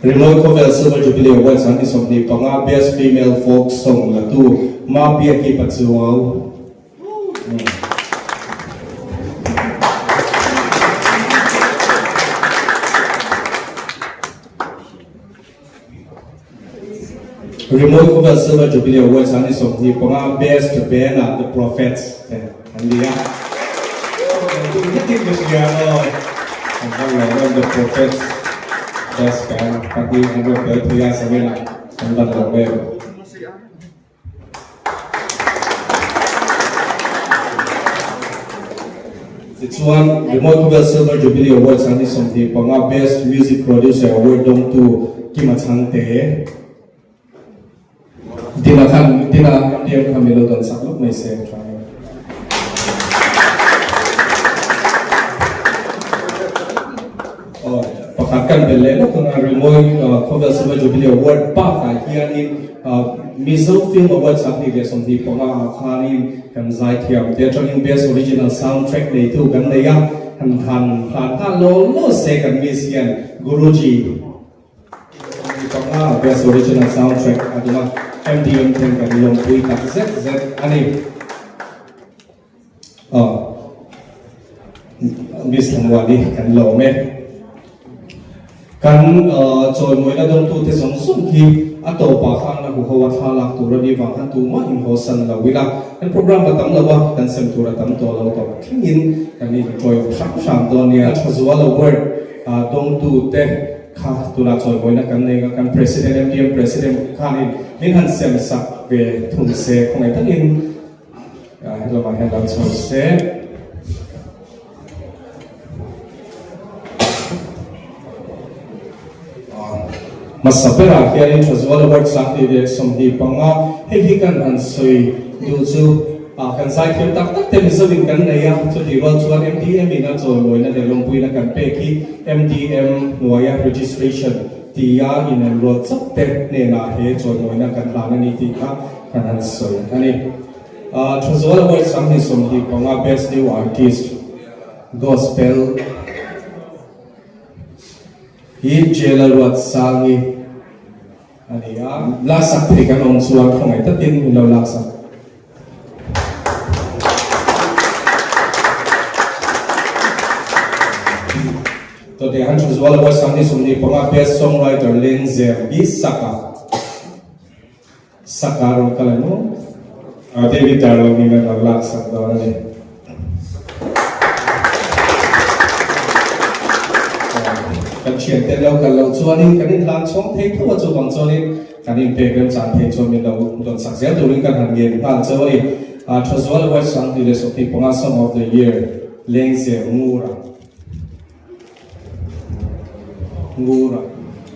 Rimawi Khawvel Silver Jubilee Award 2025 Best Female Folk Song latu Mabiaki Pachuau. Rimawi Khawvel Silver Jubilee Award 2025 Best Band ah The Prophets te an ni a. The Prophets Best Band pahnih an rawn tel thei a, Zawina an van lo em. Tichuan, Rimawi Khawvel Silver Jubilee Awards an ni 25 Best Music Producer Award dawngtu Kima Chhangte Dina khan Dina MDM kha min lo dawn sak lawk mai se ka tha em. Aw, pakhat kan bel leh lawk ang a, Rimawi Khawvel Silver Jubilee Award bakah hianin Mizo Film Awards 2025 ah khanin Kan zaithiam te atangin Best Original Soundtrack neitu kan nei a, han han hlan nghal law law se kan miss hian Guruji ni panga Best Original Soundtrack a dawng a, MDM ten kan lawmpui tak zet zet a ni. Aw Miss Thlamuani kan lawm e. Kan chawimawina dawngtute zawng zawng hi a tawpah khan a huho a thla lak tur a nih vang khan tumah inhawsan lo ila, kan program a tam lo a, kan sem tur a tam tawh lo tawp thlengin kan inṭawih hram hram dawn nia. Thazual Award dawngtute kha tunah chawimawina kan nei a, kan President, MDM President khanin min han sem sak ve thung se khawngaih takin helamah hian lo chho se. Hmasa berah hianin Thazual Award 2025 hei hi kan han sawi duh chu kan zaithiam tak tak te Mizoin kan nei a, chutih rual chuan MDM in a chawimawina leh lawmpuina kan pek hi MDM hnuaia registration tia inenrual chauh te hnenah he chawimawina kan hlan a ni tih kha kan han sawi a ni. Thazual Award 2025 Best New Artist, Gospel, hi Jela Ruatsangi a ni a. Laksak thei kan awm chuan khawngaih takin min lo laksak. Tawhte han Thazual Award 2025 Best Songwriter Lengzem hi Saka. Saka rawn kal ang maw? David Darlong in a rawn lak sak dawn a ni. Kan thiante lo kal loh chuanin kan inhlan chhawng thei tho a, chuvang chuanin kan inpek remchan thei chuan min lo rawn sak zel turin kan han ngen nghal chauh a ni. Thazual Award 2025 Song of the Year Lengzem Ngura. Ngura.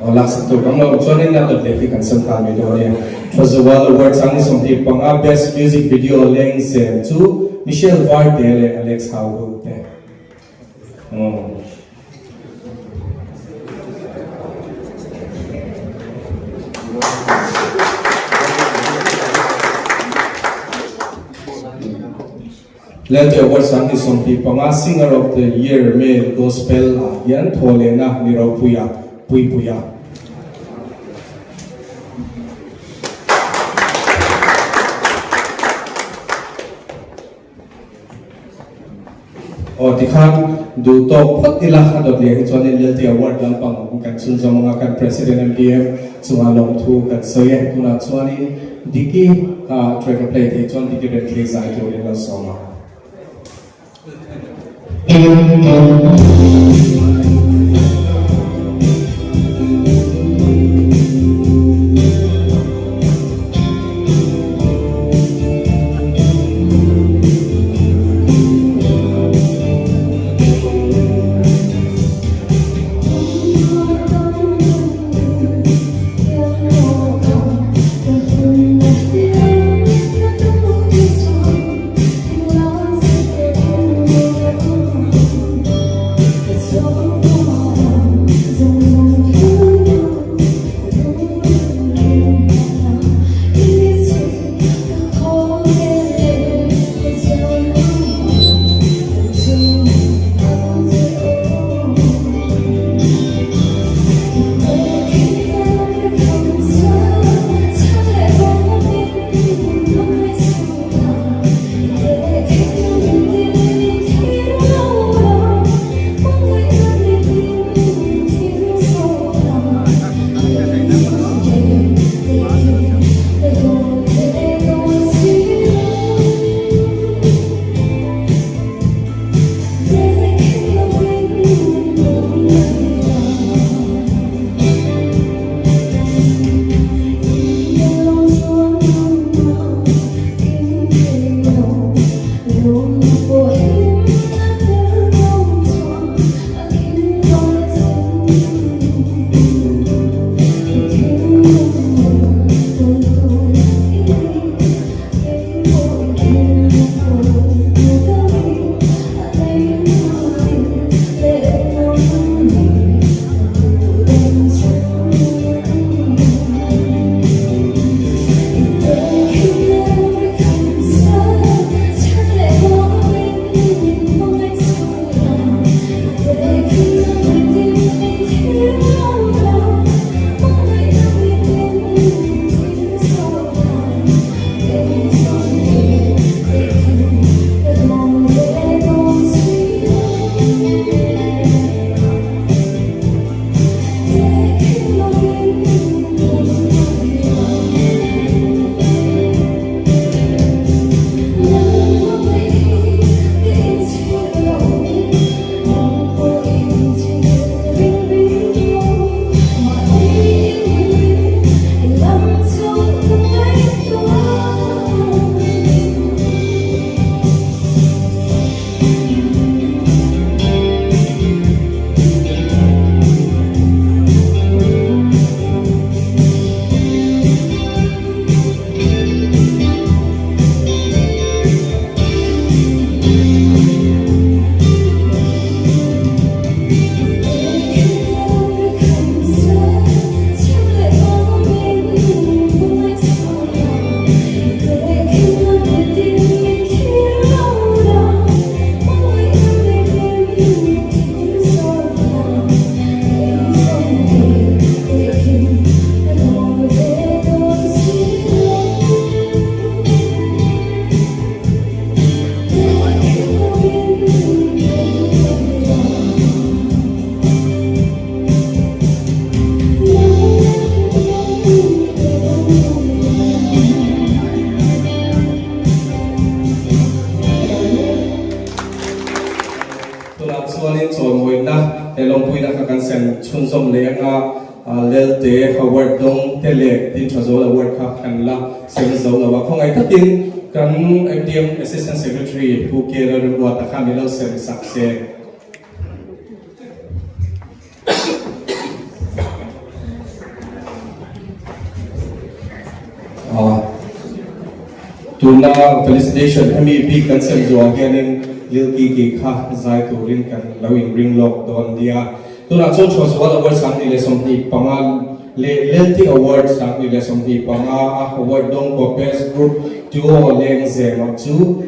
Aw laksak tur kan lo chuanin a dawt leh hi kan sem nghal mai dawn a nia. Thazual Award 2025 Best Music Video Lengzem chu Michelle Varte leh Alex Hauhu te. Aw. Lelte Award 2025 Singer of the Year Male Gospel ah hian Thawhlehna ni ropuia Puipuia. Aw tikhan duh tawk phawt ila a dawt leh hi chuanin Lelte Award lampang kan chhunzawm anga kan President MDF chungah lawmthu kan sawi e. Tunah chuanin Diki kha track a play theih chuan Diki Renthlei zai turin lo sawm a. chhunzawm leh anga Lelte Award dawng te leh tin tha zawl award kha kan la sem zo lo a. Khawngaih takin kan MDM Assistant Secretary Pu K Lalrimruata khan i lo sem sak se. Tuna felicitation hemi bik kan sem zuah hianin Lil Kiki kha zai turin kan lo inring lawk dawn nia. Tunah chuan Chhuahsual Award 2025 leh Lelti Award 2025 a award dawng kua Best Group Duo Lengzem ah chu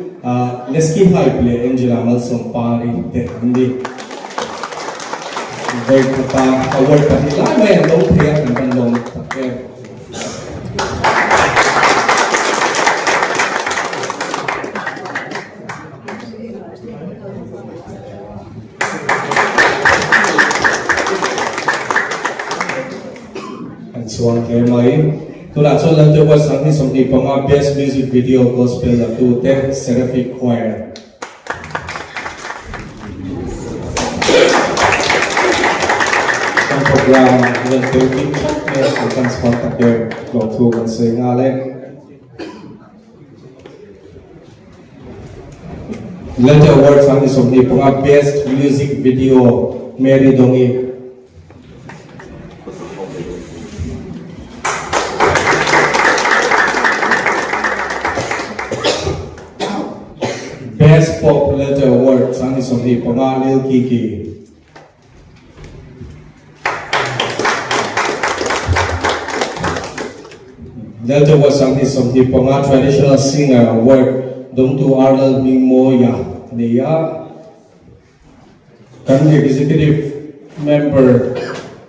Lesky Hype leh Angela Malsawmpari te an ni. Vawi khata award pahnih lai mai an dawng thei a, kan van lawm tak em. An chuang hle mai. Tunah chuan Lalteu Boys 2025 Best Music Video Gospel la tute Seraphic Choir. Kan program Lalteu tih theuh mai a kan kan chhuang tak em lawmthu kan sawi nghal e. Lelte Award 2025 Best Music Video Mary Dongi. Best Pop Lelte Award 2025 Lil Kiki. Delta West 2025 Traditional Singer Award dawngtu Arnold Hmingmawia a ni a. Kan Executive Member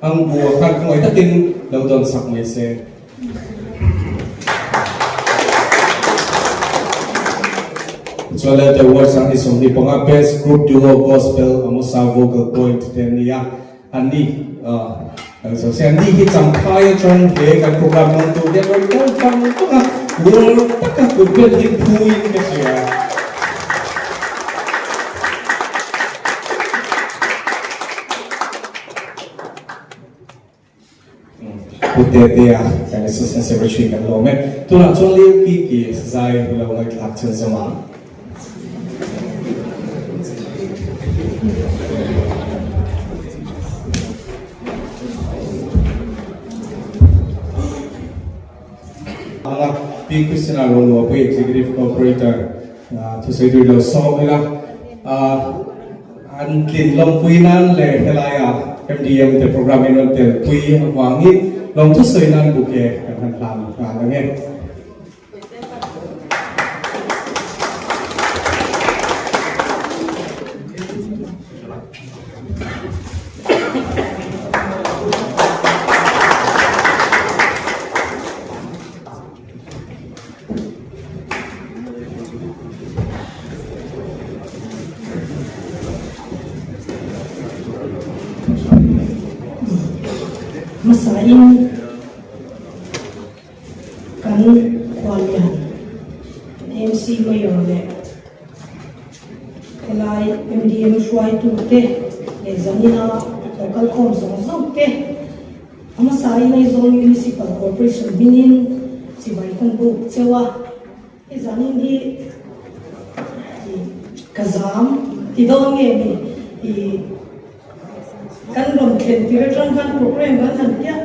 ang bu a khan khawngaih takin lo dawn sak mai se. Chuan Lelte Award 2025 Best Group Duo Gospel Amosa Vocal Point te an ni a. An ni an ni hi Champhai atang he kan program hmang tur hian rawn kal vang vang a, rual taka kut vel hi phuin ka hria. Pu Tetea kan Assistant Secretary kan lawm e. Tunah chuan Lil Kiki zai lo ngaihthlak chhan zawm ang. Anga Pi Christina Roluapui Executive Cooperator thusawi tur lo sawm ila. An tlin lawmpui nan leh helaia MDM te programme in rawn telpui avangin lawmthu sawi nan bouquet kan han hlan nghal ang e. Hmasain kan khuallian MC Mayor leh helai MDM hruaitute leh zanina lo kalkhawm zawng zawng te A hmasain Aizawl Municipal Corporation hmingin chibai kan buk cheu a, hei zanin hi ka zam ti dawn nge ni i kan rawn thlen tir atang khan program kan han piah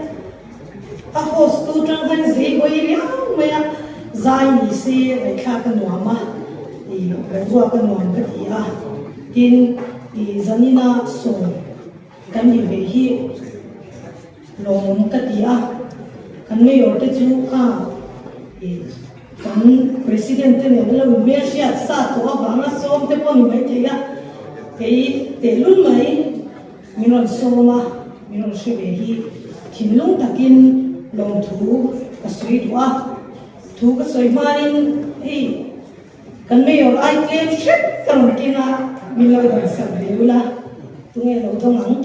a host tu tang khan zei hawi riau mai a, zai ni se ngaihthlak a nuam a, i boruak a nuam ka ti a, tin i zanina sawm. Kan ni ve hi lawmawm ka ti a, kan mayor te chu kha kan president te nen a lo inhmel hriat sa tawh avanga sawm te pawh ni maithei a, kei tehlul mai min rawn sawm a, min rawn hre ve hi thinlung takin lawmthu ka sawi duh a, thu ka sawi hmain hei Kan mayor ai tlem hret ka rawn keng a, min lo dawn sak ve ula, tunge lo dawng ang?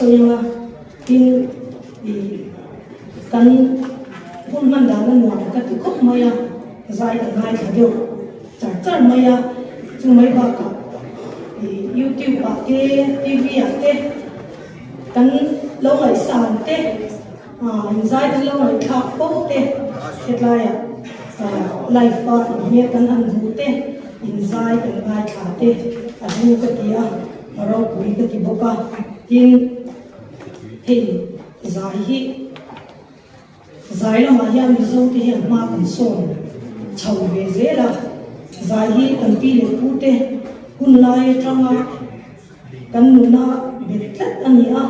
sawi ang a, tin ih kan hun hman dan a nuam ka ti khawp mai a, zai ka ngaithla deuh char char mai a, chu mai bakah ih youtube ah te tv ah te kan lo ngaihsan te ah inzai kan lo ngaihthlak fo te hetlaiah ah live a inhmel kan han hmuh te inzai kan ngaithla te a hlu ka ti a. A ropui ka ti bawk a, tin hei zai hi zai lamah hian Mizo te hian hma kan sawn chho ve zel a, zai hi kan pi leh pu te hun lai atanga kan nuna bet tlat a ni a,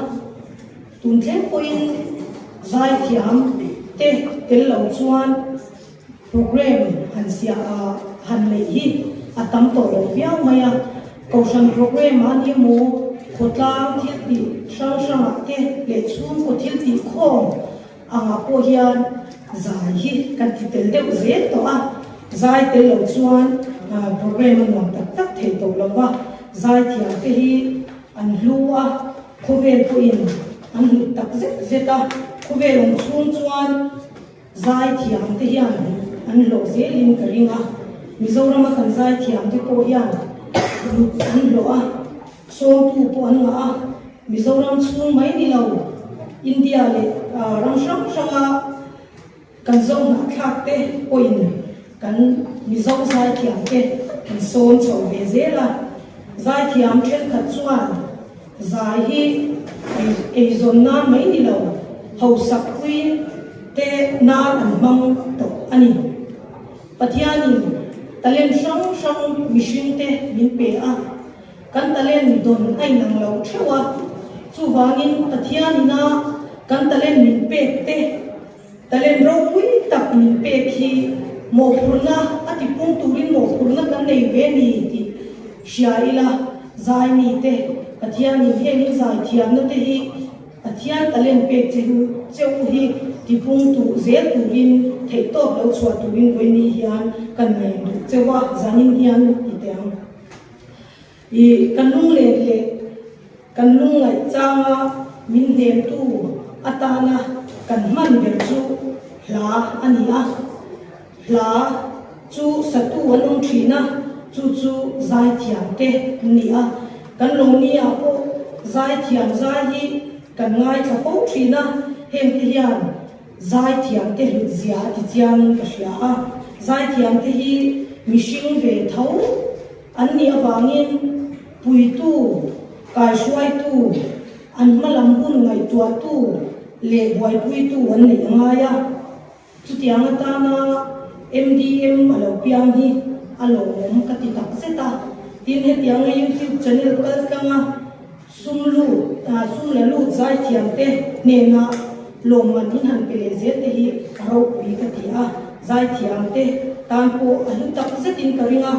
tun thleng pawhin zai thiam te tel lo chuan Program han siah a han neih hi a tam tawh lo viau mai a, Kohhran program a ni emaw, khawtlang thil tih hrang hrangah te leh chhungkaw thil tih khawm angah pawh hian zai hi kan ti tel deuh zel tawh a, zai tel lo chuan program a nuam tak tak thei tawh lo va, zai thiam te hi an hlu a, khawvel pawhin an hlut tak zet zet a, khawvel awm chhung chuan. Zaithiam te hian an hlawh zelin ka ring a, Mizorama kan zaithiam te pawh hian ruk an hlawh a, sawmtu pawh an ngah a, Mizoram chhung mai ni lo India leh ram hrang hranga kan zo hnahthlak te pawhin kan Mizo zaithiam te an sawm chho ve zel a, zaithiam thenkhat chuan Zai hi eizawn nan mai ni lo, hausak pui te nan an hmang tawh a ni. Pathianin talent hrang hrang mihring te min pe a, kan talent dawn a inang lo theuh a, chuvangin Pathianina kan talent min pek te Talent ropui tak min pek hi mawhphurhna a tipung turin mawhphurhna kan nei ve ni tih hria ila, zai mite Pathianin heng in zai thiamna te hi Pathian talent pek che hu che u hi tipung tuh zel turin theihtawp lo chhuah turin vawiini hian kan ngen duh cheu a, zanin hian ti teh ang. I kan lunglen leh kan lungngaih changa min hnemtu atana kan hman ber chu hla a ni a. Hla chu satu an awm thin a, chu chu zaithiam te an ni a. Kan lawmni-ah pawh zaithiam zai hi kan ngaithla fo thin a, hengte hian zaithiam te hlut zia a ti chiangin ka hria a. Zaithiam te hi mihring ve tho. An nih avangin puitu, kaihruaitu, an hmalam hun ngaihtuahtu leh buaipuitu an neih a ngai a. Chutiang atana MDM a lo piang hi a lawmawm ka ti tak zet a. Tin, hetianga YouTube channel kaltlanga Sum lut, sum la lut zaithiamte hnena lawmman in han pe leh zel te hi a ropui ka ti a, zaithiamte tan pawh a hlu tak zetin ka ring a,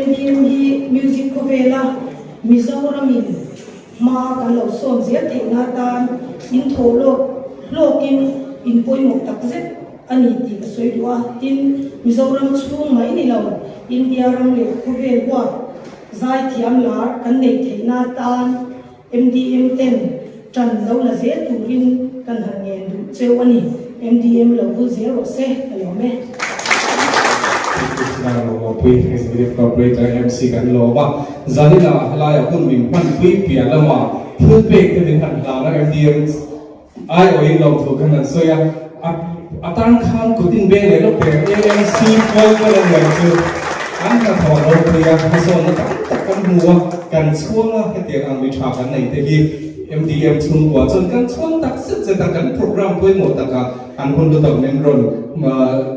MDM hi music khawvela Mizoramin hma kan lo sawn zel theihna atan in thaw lawk hlawkin in pawimawh tak zet a ni tih ka sawi duh a, tin Mizoram chhung mai ni lo India ram leh khawvel huap Zaithiam lar kan neih theihna atan MDM ten tan lo la zel turin kan han ngen duh cheu a ni. MDM lo vul zel rawh se, ka lawm e. Krishna Lawmawpui, Executive Corporator MC kan lawm a, Zanina helaia hun min hmanpui piah lama thil pek te min han hlan a, MDM aiawhin lawmthu khan an sawi a, a tan khan kut in beng leh lawk teh AMC pawl pawl a niang chu an hnathawh a ropui a, hmasawnna tam tak kan hmu a, kan chhuang a, hetiang ang mi tha kan nei te hi MDM chhungkua chuan kan chhuang tak zet zet a, kan program pawimawh taka an hun lutak min rawn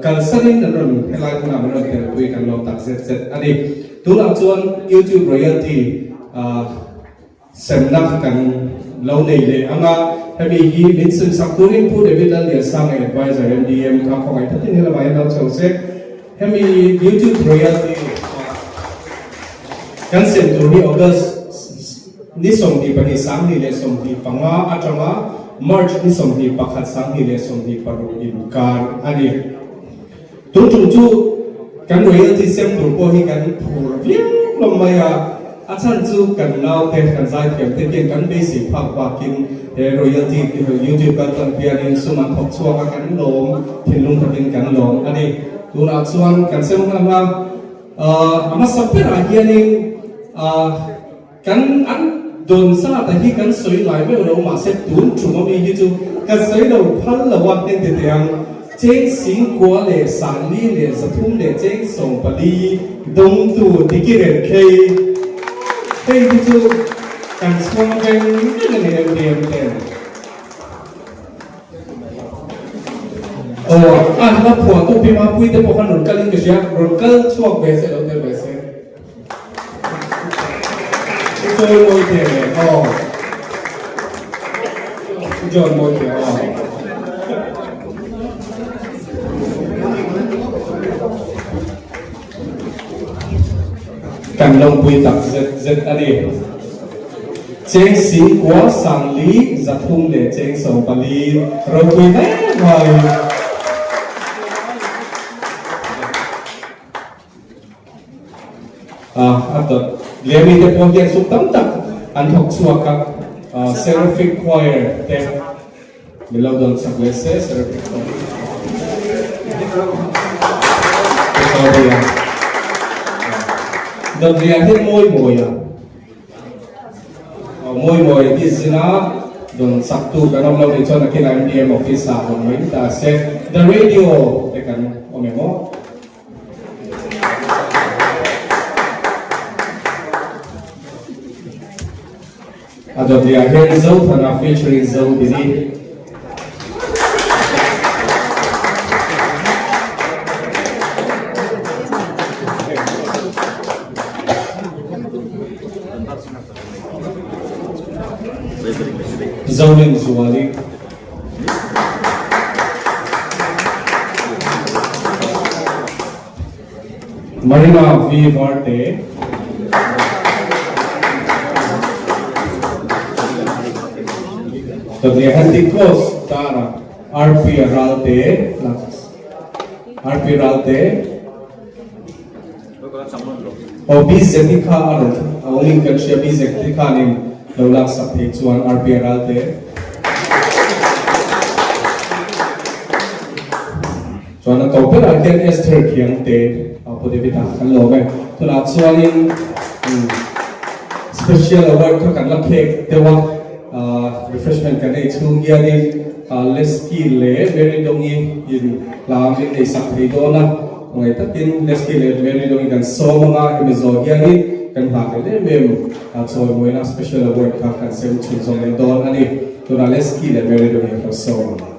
kalsanin an rawn helai hmunah min rawn telpui kan lawm tak zet zet a ni. Tunah chuan YouTube royalty Semna kan lo nei leh ang a, hemi hi min simsak turin Pu David Lalliansanga Adviser MDM kha khawngaih takin helamah hian lo chho se. Hemi YouTube royalty kan sem tur hi August ni 22 2025 atanga March ni 21 2026 inkar a ni. Tun tum chu kan royalty sem tur pawh hi kan phur viau hlawm mai a. A chhan chu kan naute kan zaithiam te hian kan beisei phak bakin he royalty YouTube kal tlang hianin sum an thawk chhuak a, kan lawm thinlung takin kan lawm a ni. Tunah chuan kan sem nghal a, a hmasa berah hianin Kan an dawn zat a hi kan sawi ngai meuh lo mahse tun tum ami hi chu ka sawi lo phal lo a hente teh ang. Cheng singkua leh sangli leh zathum leh cheng 14 dawngtu Dikiren Khei hei hi chu kan chhuang veng veng a ni MDM ten. Aw a hla phuahtu Pi Mapuii te pawh khan rawn kalin ka hria rawn kal chhuak ve se lo tel ve se. Chawi mawi teh le aw. John mawi teh aw. Kan lawmpui tak zet zet a ni. Cheng 10 40 3 leh cheng 14 ropui hle mai. A dawt leh mite pawh hian sum tam tak an thawk chhuak a, Seraphic Choir te min lo dawn chak leh se Seraphic Choir Dawt lian hi mawi mawi a, mawi mawi hi zina dawn chak tu kan awm lo nih chuan nakin MDM office ah awm mai ta se The Radio te kan awm em aw. A dawt leh ah hian Zothana featuring Zodini. Zonin Zuali. Marina V Varte. Dawt Handy Cross Tara RP Ralte RP Ralte O BZ kha a rawn a awmin kan hria BZ khanin lo laksak thei chuan RP Ralte. Chuan a to berah hian Esther Khiangte a Pu David a kan lawm e. Tunah chuanin Special Award kha kan la khek deuh a, refreshment kan ei chhung hianin Lesky leh Mary Dongi in hla min ei sak thei dawn a, ngaih takin Lesky leh Mary Dongi kan sawm anga hemi zawh hianin kan nghah leh em em a chawimawina Special Award kha kan sem chhunzawm leh dawn a ni. Tunah Lesky leh Mary Dongi ka sawm ang.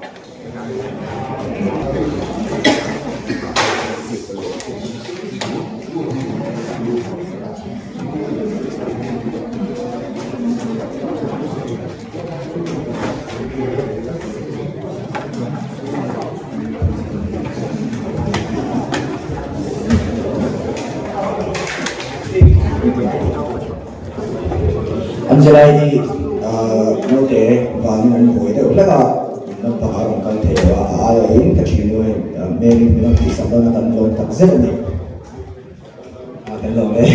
Angela hi naute vangin an buai deuh hlek a, in lampang a rawn kal thei lo a, a aiawhin ka thiannu hei Mary min rawn tihsak dawn a kan lawm tak zet a ni. A kan lawm e.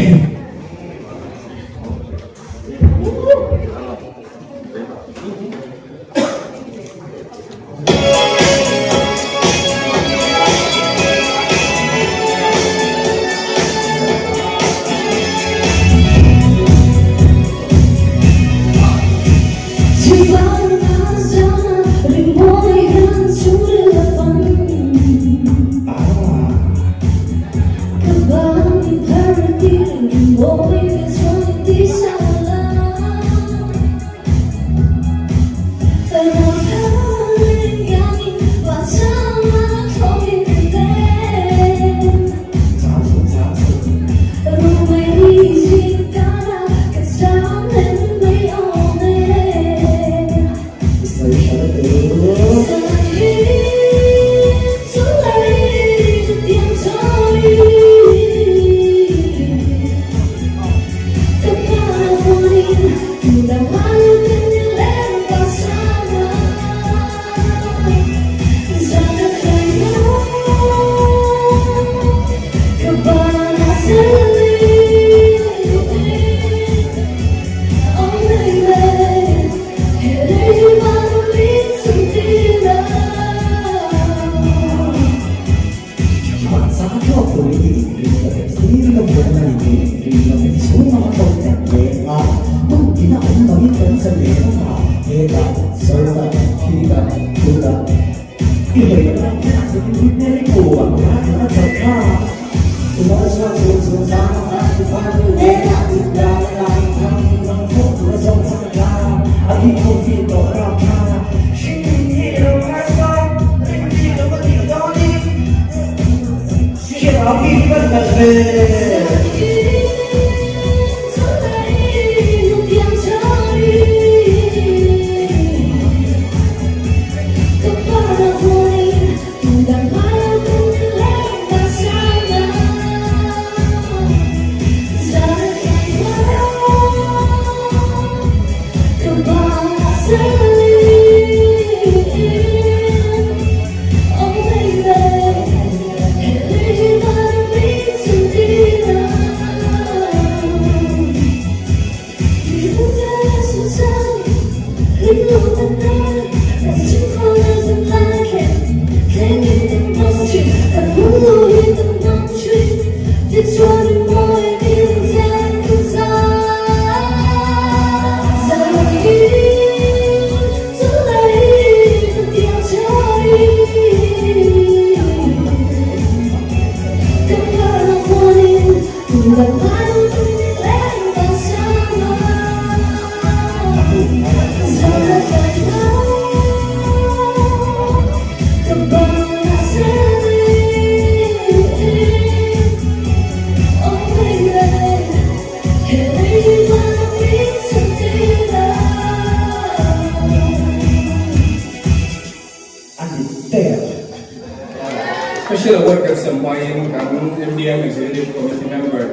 Special Award kan sem hmain kan MDM Executive Committee member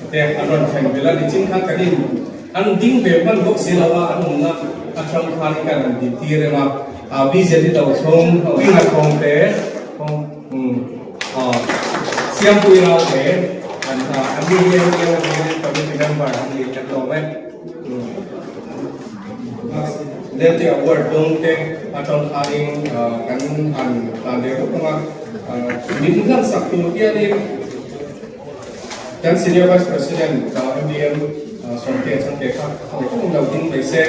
te an rawn thleng vel a, nichin khan kan in an ding ve hman bawk si lo a, an awmna atang khan kan han din tir em a, BZD do chhung Winga Thawng te Siampui Rau te an an ni hi MDM Executive Committee member an ni kan lawm e. Lelte Award dawng te atang khanin kan han tan ve bawk ang a, min hlan sak tur hianin kan Senior Vice President MDM Sawmtea Chhangte kha khawngaih takin lo ding mai se.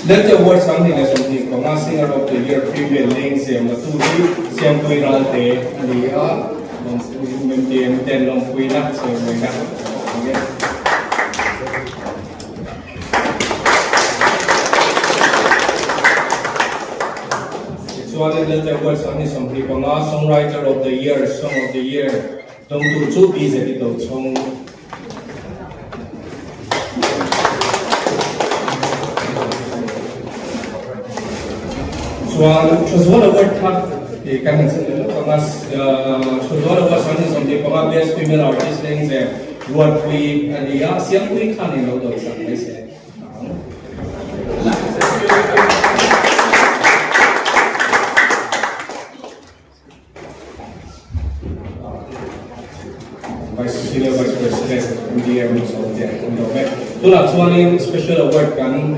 Lelte Award 2025 Singer of the Year Female Lengzem la tu hi Siampui Ralte a ni a, MDM ten lawmpuina chawimawina a ni e. Tichuanin Lelte Award 2025 Songwriter of the Year, Song of the Year dawngtu chu Pi Zeti Tochhawng. Chuan Thazual Award kha i kan han chhan leh lawk ang a, Thazual Award 2025 Best Female Artist Lengzem Ruatpui a ni a, Siampui khan in lo dawi sak mai se ang. Vice Senior Vice President MDM Sawmte an awm e. Tunah chuanin Special Award kan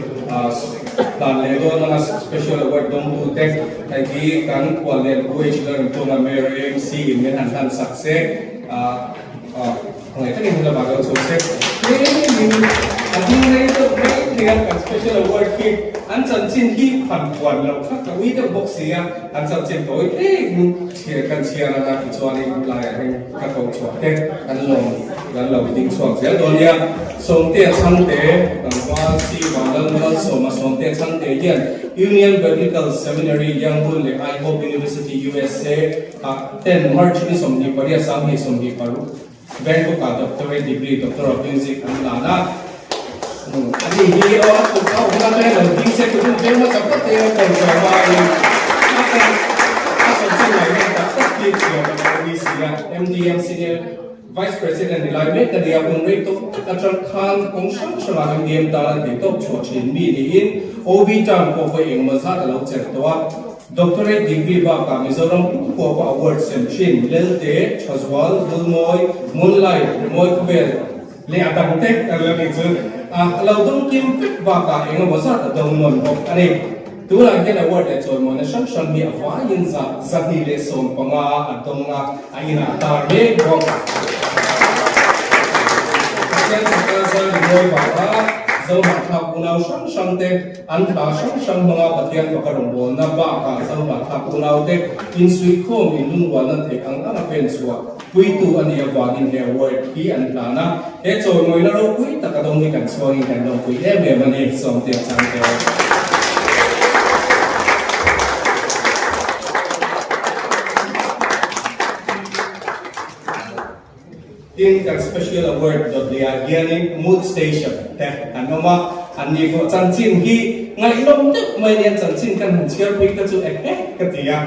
hlan leh dawn anga Special Award dawngtute hei hi kan khual leh UH Lalrintuanga Mayor AMC in min han hlan sak se. Khawngaih takin hun lamah lo chho se. Tlemin a ding rei deuh mai thei a, kan special award khi an chanchin hi phan puan loh kha ka ui deuh bawk si a, an chanchin tawi tlemin chhiar kan chhiar anga tichuanin laiah hian ka ko chhuah te kan lawm kan lo ding chhuak zel dawn nia. Sawmtea Chhangte, Tlangval Si Vanlalmal Sawma Sawmtea Chhangte hian Union Biblical Seminary, Yangon leh I-Hope University, USA, Ah ten March ni 28 2026 Bangkok ah Doctorate degree Doctor of Music an lan a. Ani hi aw a tuk a awm atanga lo ding se tu hun veng hmasa phawt te a kawn chhuah hmain a kan a chanchin ngaihnawm tak tak hi chhiar a lo ni si a. MDM Senior Vice President ni lai mek a nia hun rei tawk tak atang khan kawng hrang hrangah MDM tan a theihtawp chhuah thin mi niin OB term pawh vawi engemaw zat a lo chelh tawh a. Doctorate degree bakah Mizoram pumpuapa award sem thin Lelte, Thazual, Vulmawi, Moonlight, Rimawi Khawvel leh a dang te kan la nih chu a lo dawng kim vek bakah eng emaw zat a dawng nawn bawk a ni. Tunah hian award leh chawimawina hrang hrang hi a vaiin 215 a dawng a, a inah tar mek bawk. Pathian chakna zar rimawi bakah. Zohnahthlak unau hrang hrang te an hla hrang hrang hmanga Pathian faka rawngbawlna bakah Zohnahthlak unau te insuihkhawm inlungrualna theih ang anga pen chhuah puitu a nih avangin he award hi an hlan a, he chawimawina ropui taka dawng hi kan chhuangin kan lawmpui em em a ni, Sawmtea Changte. Tin, kan Special Award dawtliah hianin Mood Station te an awm a, an ni pawh chanchin hi ngaihnawm deuh mai nia chanchin kan han chhiarpui kha chu eng eng ka ti a,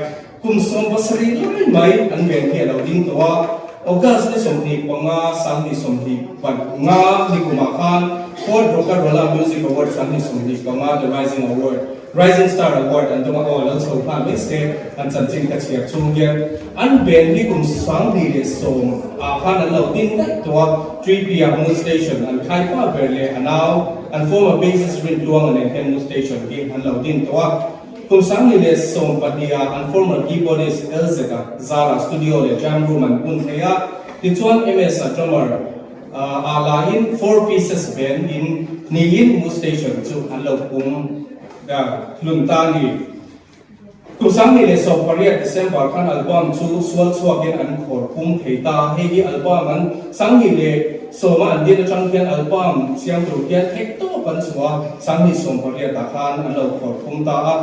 kum 70 lai mai an ven hi a lo ding tawh a, August ni 25, 2025 ni kumah khan Ford Rock-a-Rolla Music Award 2025 The Rising Award Rising Star Award an dawng a, aw lo chho nghal mai se an chanchin ka chhiar chung hian an band hi kum 2010 ah khan an lo din daih tawh a, Tripy ah Mood Station an khai pa ber leh a nau an former bassist Rintluanga nen hian Mood Station hi an lo din tawh a, kum 2012 ah an former keyboardist LZ a Zara Studio leh Jam Room an bun thei a, tichuan MS a drummer ah lahin Four Pieces Band in niin Mood Station chu an lo pum hlun ta a ni. Kum 2018 December khan album chu sual chhuakin an khawr pum thei ta. Hei hi album an 2010 a an din atang hian album siam tur hian theih tawp an chhuah a, 2018 ah khan an lo khawr pum ta a.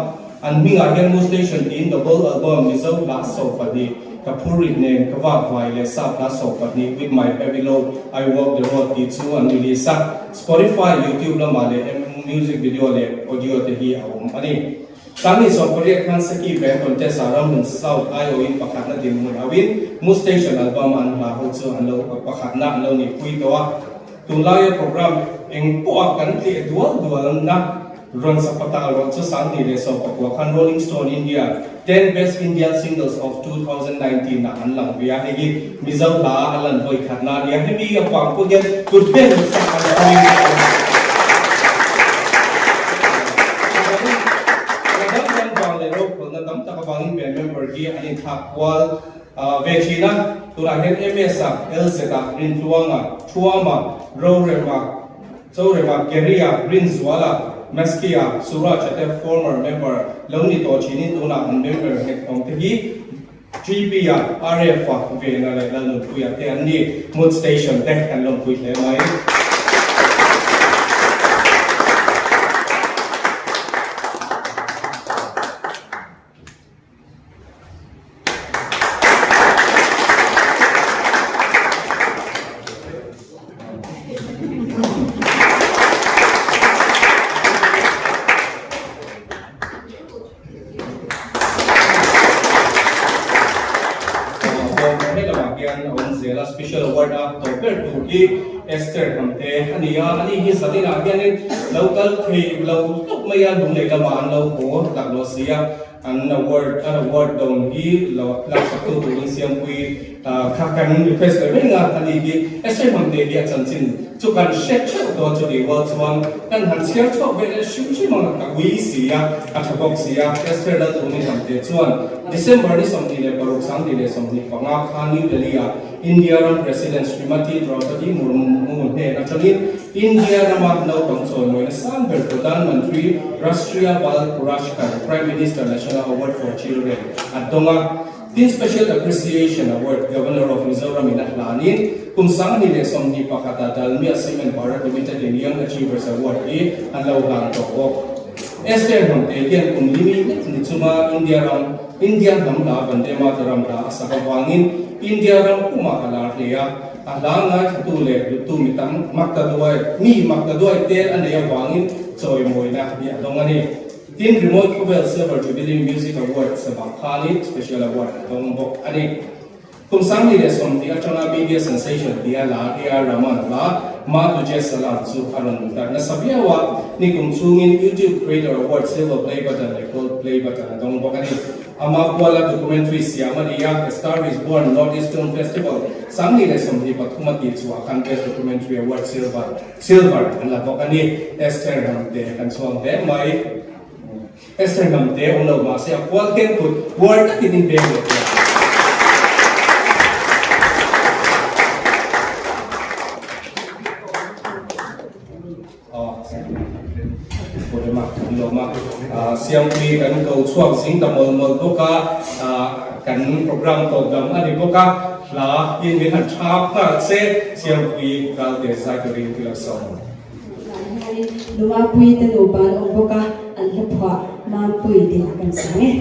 An hmingah hian Mood Station tiin double album Mizo hla 12, Ka Phurrit nen ka vak vai leh Sap hla 12 With My Heavy Load I Walk The Road tih chu an release a. Spotify, YouTube lamah leh music video leh audio te hi a awm a ni. 2018 khan Seki Band Contest ah Ramhlun South aiawhin pakhatna dinhmun auin Mood Station album a an hla ho chu an lo pakhatna an lo nihpui tawh a. Tunlaia program eng pawha kan tleh dual dualna Rawn Sapata rawh chu 2019 khan Rolling Stone India Ten Best Indian Singles of 2019 ah an lang ve a, hei hi Mizo hla a lan vawi khatna a ni a, hemi avang pawh hian kut vel sak an awm in a awm. Hna dang dang vang leh rokhawlhna tam tak avangin band member hi an inthlak kual ve thin a, tunah hian MS-a, LZ-a, Rintluanga, Thuama, Rorema, Chorema, Gary-a, Rinzuala, Maski-a, Suraj-a te former member lo ni tawh thinin tunah an member nghet awm te hi GP-a, RF-a, Vena leh Lalnunpuia te an ni. Mood Station te kan lawmpui hle mai. Special Award a tawp ber tur hi Esther Hnamte a ni a, ani hi zaninah hianin lo kal thei lo hlauh mai a, lunglei lamah an lo haw laklawh si a. An award an award dawn hi lo laksak tu turin Siampui kha kan request ve reng a, ani hi Esther Hnamte hi a chanchin chu kan hre theuh dawn chu tih rual chuan kan han chhiar chhuak ve leh hrim hrim ang ka ui si a, a tha bawk si a, Esther Lalthumi Hnamte chuan December ni 26 2025 khan New Delhi ah India ram President Srimati Draupadi Murmu hnen atangin India rama naupang chawimawina sang ber Pradhan Mantri Rashtriya Bal Puraskar, Prime Minister National Award for Children, a dawng a. Tin Special Appreciation Award Governor of Mizoram in a hlanin kum 2021 ah Dalmia Cement Bharat Limited in Young Achievers Award hi an lo hlan tawh bawk. Esther Hnamte hian kum limi lek ni chunga India ram India hnam hla Vande Mataram hla a sak avangin India ram pumah a lar hle a, a hla ngaithlatu leh hlutu mi tam makta duai mi makta duai tel a neih avangin chawimawina hi a dawng a ni. Tin, Rimawi Khawvel Silver Jubilee Music Award sabah khanin Special Award a dawng bawk a ni. Kum 2010 atanga Media Sensation tia lar AR Rahman hla Ma Tujhe Salaam chu a rawn darh nasa viau a, nikum chhungin YouTube Creator Award Silver Play Button leh Gold Play Button a dawng bawk a ni. Ama kuala documentary siam a ni a, A Star Is Born North East Film Festival 2023 a tih chhuah khan Best Documentary Award Silver Silver an la bawk a ni. Esther Hnamte kan chhuang hle mai. Esther Hnamte awm lo mahse a kual ken kut puar takin in beng leh teh. Pawlema kan lawm a, Siampui kan ko chhuak zing ta mawlh mawlh bawk a, kan program tawp dam a ni bawk a, hla in min han thap nghal che, Siampui Ralte zai turin ka lo sawm. Tunah hianin Lumapui te nupa an awm bawk a, an hlaphuah Mampui tih lah kan sang e.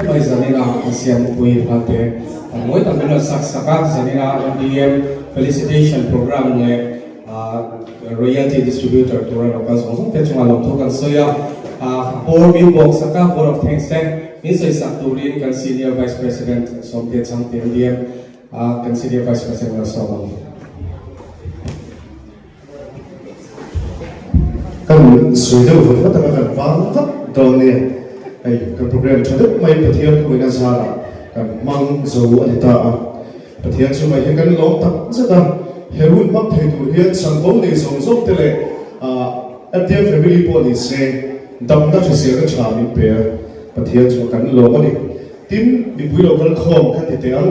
Mai zanina a siampui hmalte an ngawi tak min rawn sak sak a, zanina MDM Felicitation Programme leh Royalty Distributor tura lo kal zawng zawng te chungah lawmthu kan sawi a, bawr min bawk sak a, Board of Thanks te min sawi sak turin kan Senior Vice President Sawmte Chhangte MDM kan Senior Vice President a sawm ang. Kan sawi deuh vat vat anga kan vang vak dawn nia. Hei kan program tha deuh mai Pathian khawina zarah kan hmang zo a ni ta a. Pathian chu mai hi kan lawm tak zet a, he hun hmang thei tur hian chanvo nei zawng zawng te leh MTM family pawh ni se damna hriselna tha min pe a, Pathian chu kan lawm a ni. Tin, mipui lo kal khawm kha ti teh ang,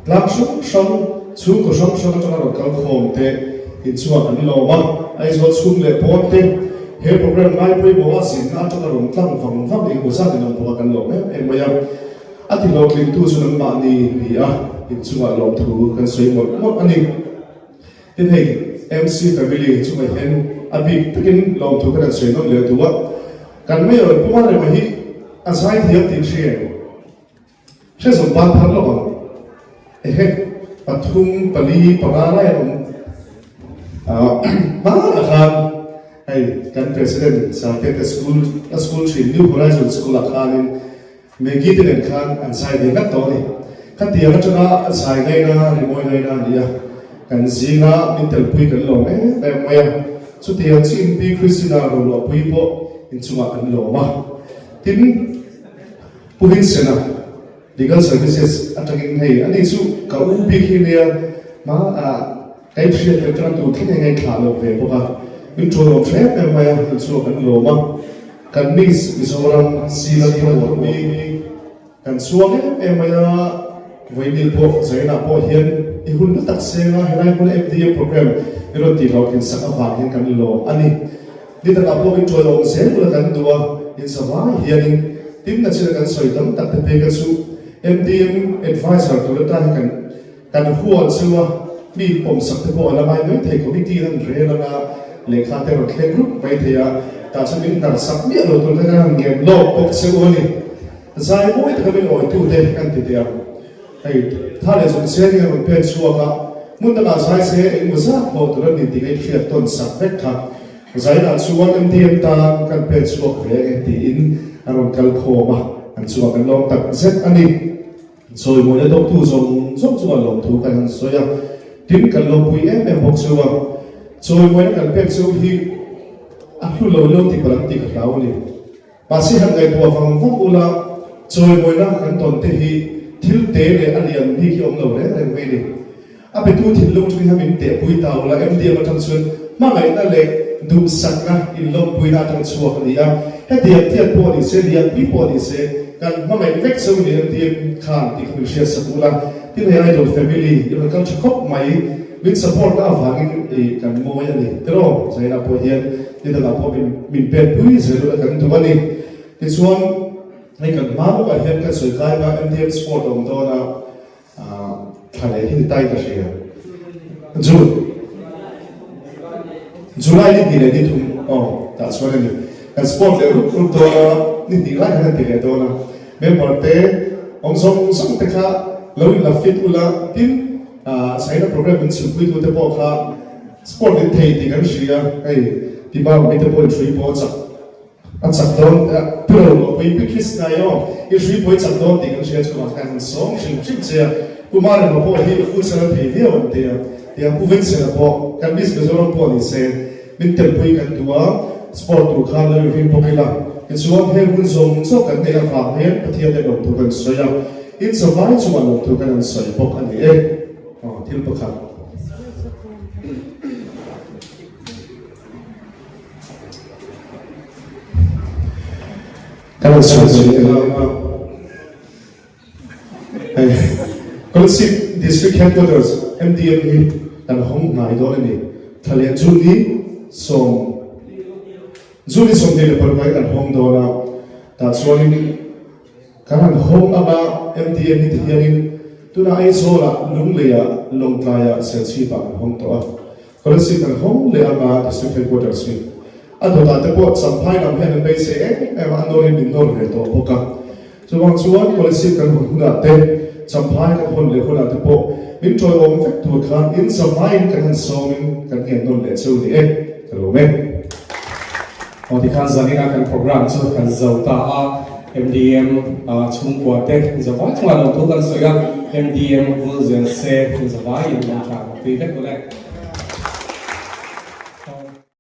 tlang hrang hrang, chhungkaw hrang hrang atanga rawn kal khawm te inchungah kan lawm a, Aizawl chhung leh pawn te he program ngai pawimawh a zinna atanga rawn tlang vang vang engemaw zat in awm bawk a kan lawm em em mai a. A ti hlawhtlingtu chu nangmahni ni a, inchungah lawmthu kan sawi mawlh mawlh a ni. Tin hei MC family chungah hian a bik takin lawmthu kan han sawi nawn leh duh a, kan mayor Pu Marema hi a zaithiam tih hria em? Hre zawng ban phar lo ang. Ehe, pathum, pali, panga lai an awm. Hmanah khan hei kan President Sarte te school, a school thin New Horizon School ah khanin Maggie te nen khan an zai ve ngat tawh a ni. Khatiang atanga zai ngaina, rimawi ngaina a ni a, kan zinga min telpui kan lawm em em mai a. Chutiang chu Inpi Christina roluahpui pawh inchungah kan lawm a. Tin, Pu Vincent-a, Legal Services atangin hei ani chu ka u bik hi nia, hma ah ka inhriat tel tana tur thleng eng thlah lo ve bawk a, min ṭawi awm hrep em mai a, inchungah kan lawm a. Kan Miss Mizoram Sila Thamuanpui kan chhuak em em mai a, vawiin pawh Zainah pawh hian i hun na tak seng a, helai hmuna MDA program i rawn tih hlawhtlin sak avang hian kan lawm a ni. Ni takah pawh min ṭawi awm zel ula kan duh a, inzavai hianin tin na china kan sawi tam tak te peka chu MDM advisor tur atan hi kan Kan hual chu a mi pawmsak te pawh a la ngai mai thei, committee in an rel anga lehkha te rawn thleng rup mai thei a, tah chuan min hnarsak miah lo tur kha kan han ngen lawk bawk che u a ni. Zai mawi taka min awitu te kan ti teh ang. Hei tha leh zawng chiang in a rawn pen chhuak a, hmun dangah zai se engemaw zat hlawh tur an ni tih ka inhriat tawn sak vek kha. Zainah chuan MTM tan kan pen chhuak ve ange tiin a rawn kal khawm a, an chungah kan lawm tak zet a ni. Chawimawina dawktu zawng zawng chuan lawmthu kan han sawi a, tin kan lawmpui em em bawk chu a. Chawimawina kan pek chu hi a hlu lo lo tih palh ang tih ka hlau a ni. Mahse han ngaihtuah vang vang ula, chawimawina kan tawn te hi thil te leh a lian bik hi awm lo reng reng mai a ni. A petu thinlung tangin hian min tehpui ta ula, MDM atang chuan hmangaihna leh duhsakna inlawmpuina atang chhuak a ni a. Hetiang tiat pawh ni se, lianpui pawh ni se, kan hmangaih vek cheu ni MDM khan tih kha min hriatsak ula. Tin hei Idol family i rawn kal tha khawp mai, min support na avangin i kan mawi a ni tiraw? Zaina pawh hian nidangah pawh min min penpui zel ula kan duh a ni. Tichuan hei kan hma lawkah hian kan sawi kai a, MDM sport a awm dawn a. Thla leh hi ni tai ka hria. June. July ni hnih leh ni thum aw tah chuan a ni. Kan sport leh rup rup dawn a, ni hnih lai khan an ti leh dawn a. Member te awm zawng zawng te kha lo in la fit ula, tin China program min chhunpui tu te pawh kha sport in thei tih kan hria, hei ti bak mi te pawh in hrui pawh a chak. A chak dawn pi ro lo pui pi Krishna i aw i hrui pawh i chak dawn tih kan hria chungah khan han sawm hrim hrim che a, Pu Marema pawh hi futsal a thei viau an ti a, tiang Pu Vincent-a pawh kan Miss Mizoram pawh ni se min telpui kan duh a, sport tur khan lo i ring bawk ila, tichuan heng hun zawng zawng kan neih avang hian Pathian hian lawmthu kan sawi a, in chavai chungah lawmthu kan han sawi bawk a ni e, aw thil pakhat. Kan han sawi ve leh a, hei Kolasib District Headquarters MDM hi kan hawng hnai dawn a ni. Thla leh June ni sawm June ni 26 hi kan hawng dawn a, tah chuanin kan han hawng anga MDM hi tihianin tunah Aizawlah, Lungleiah, Lawngtlaiah, Serchhipah kan hawng tawh a. Kolasib kan hawng leh anga District Headquarters hi a dawtah te pawh Champhai lam hian an beisei em em a, a nawrin min nawr ve tawh bawk a. Chuvang chuan Kolasib kan hawn hunah te, Champhai kan hawn leh hunah te pawh min tawiawm vek tur khan in zavaiin kan han sawmin kan ngen nawn leh cheu ni e, ka lawm e. Aw tikhan zanin a kan program chu kan zo ta a, MDM chhungkua te zavai chungah lawmthu kan sawi a, MDM vul zel se zavaiin lawmtha kan tui vek ule.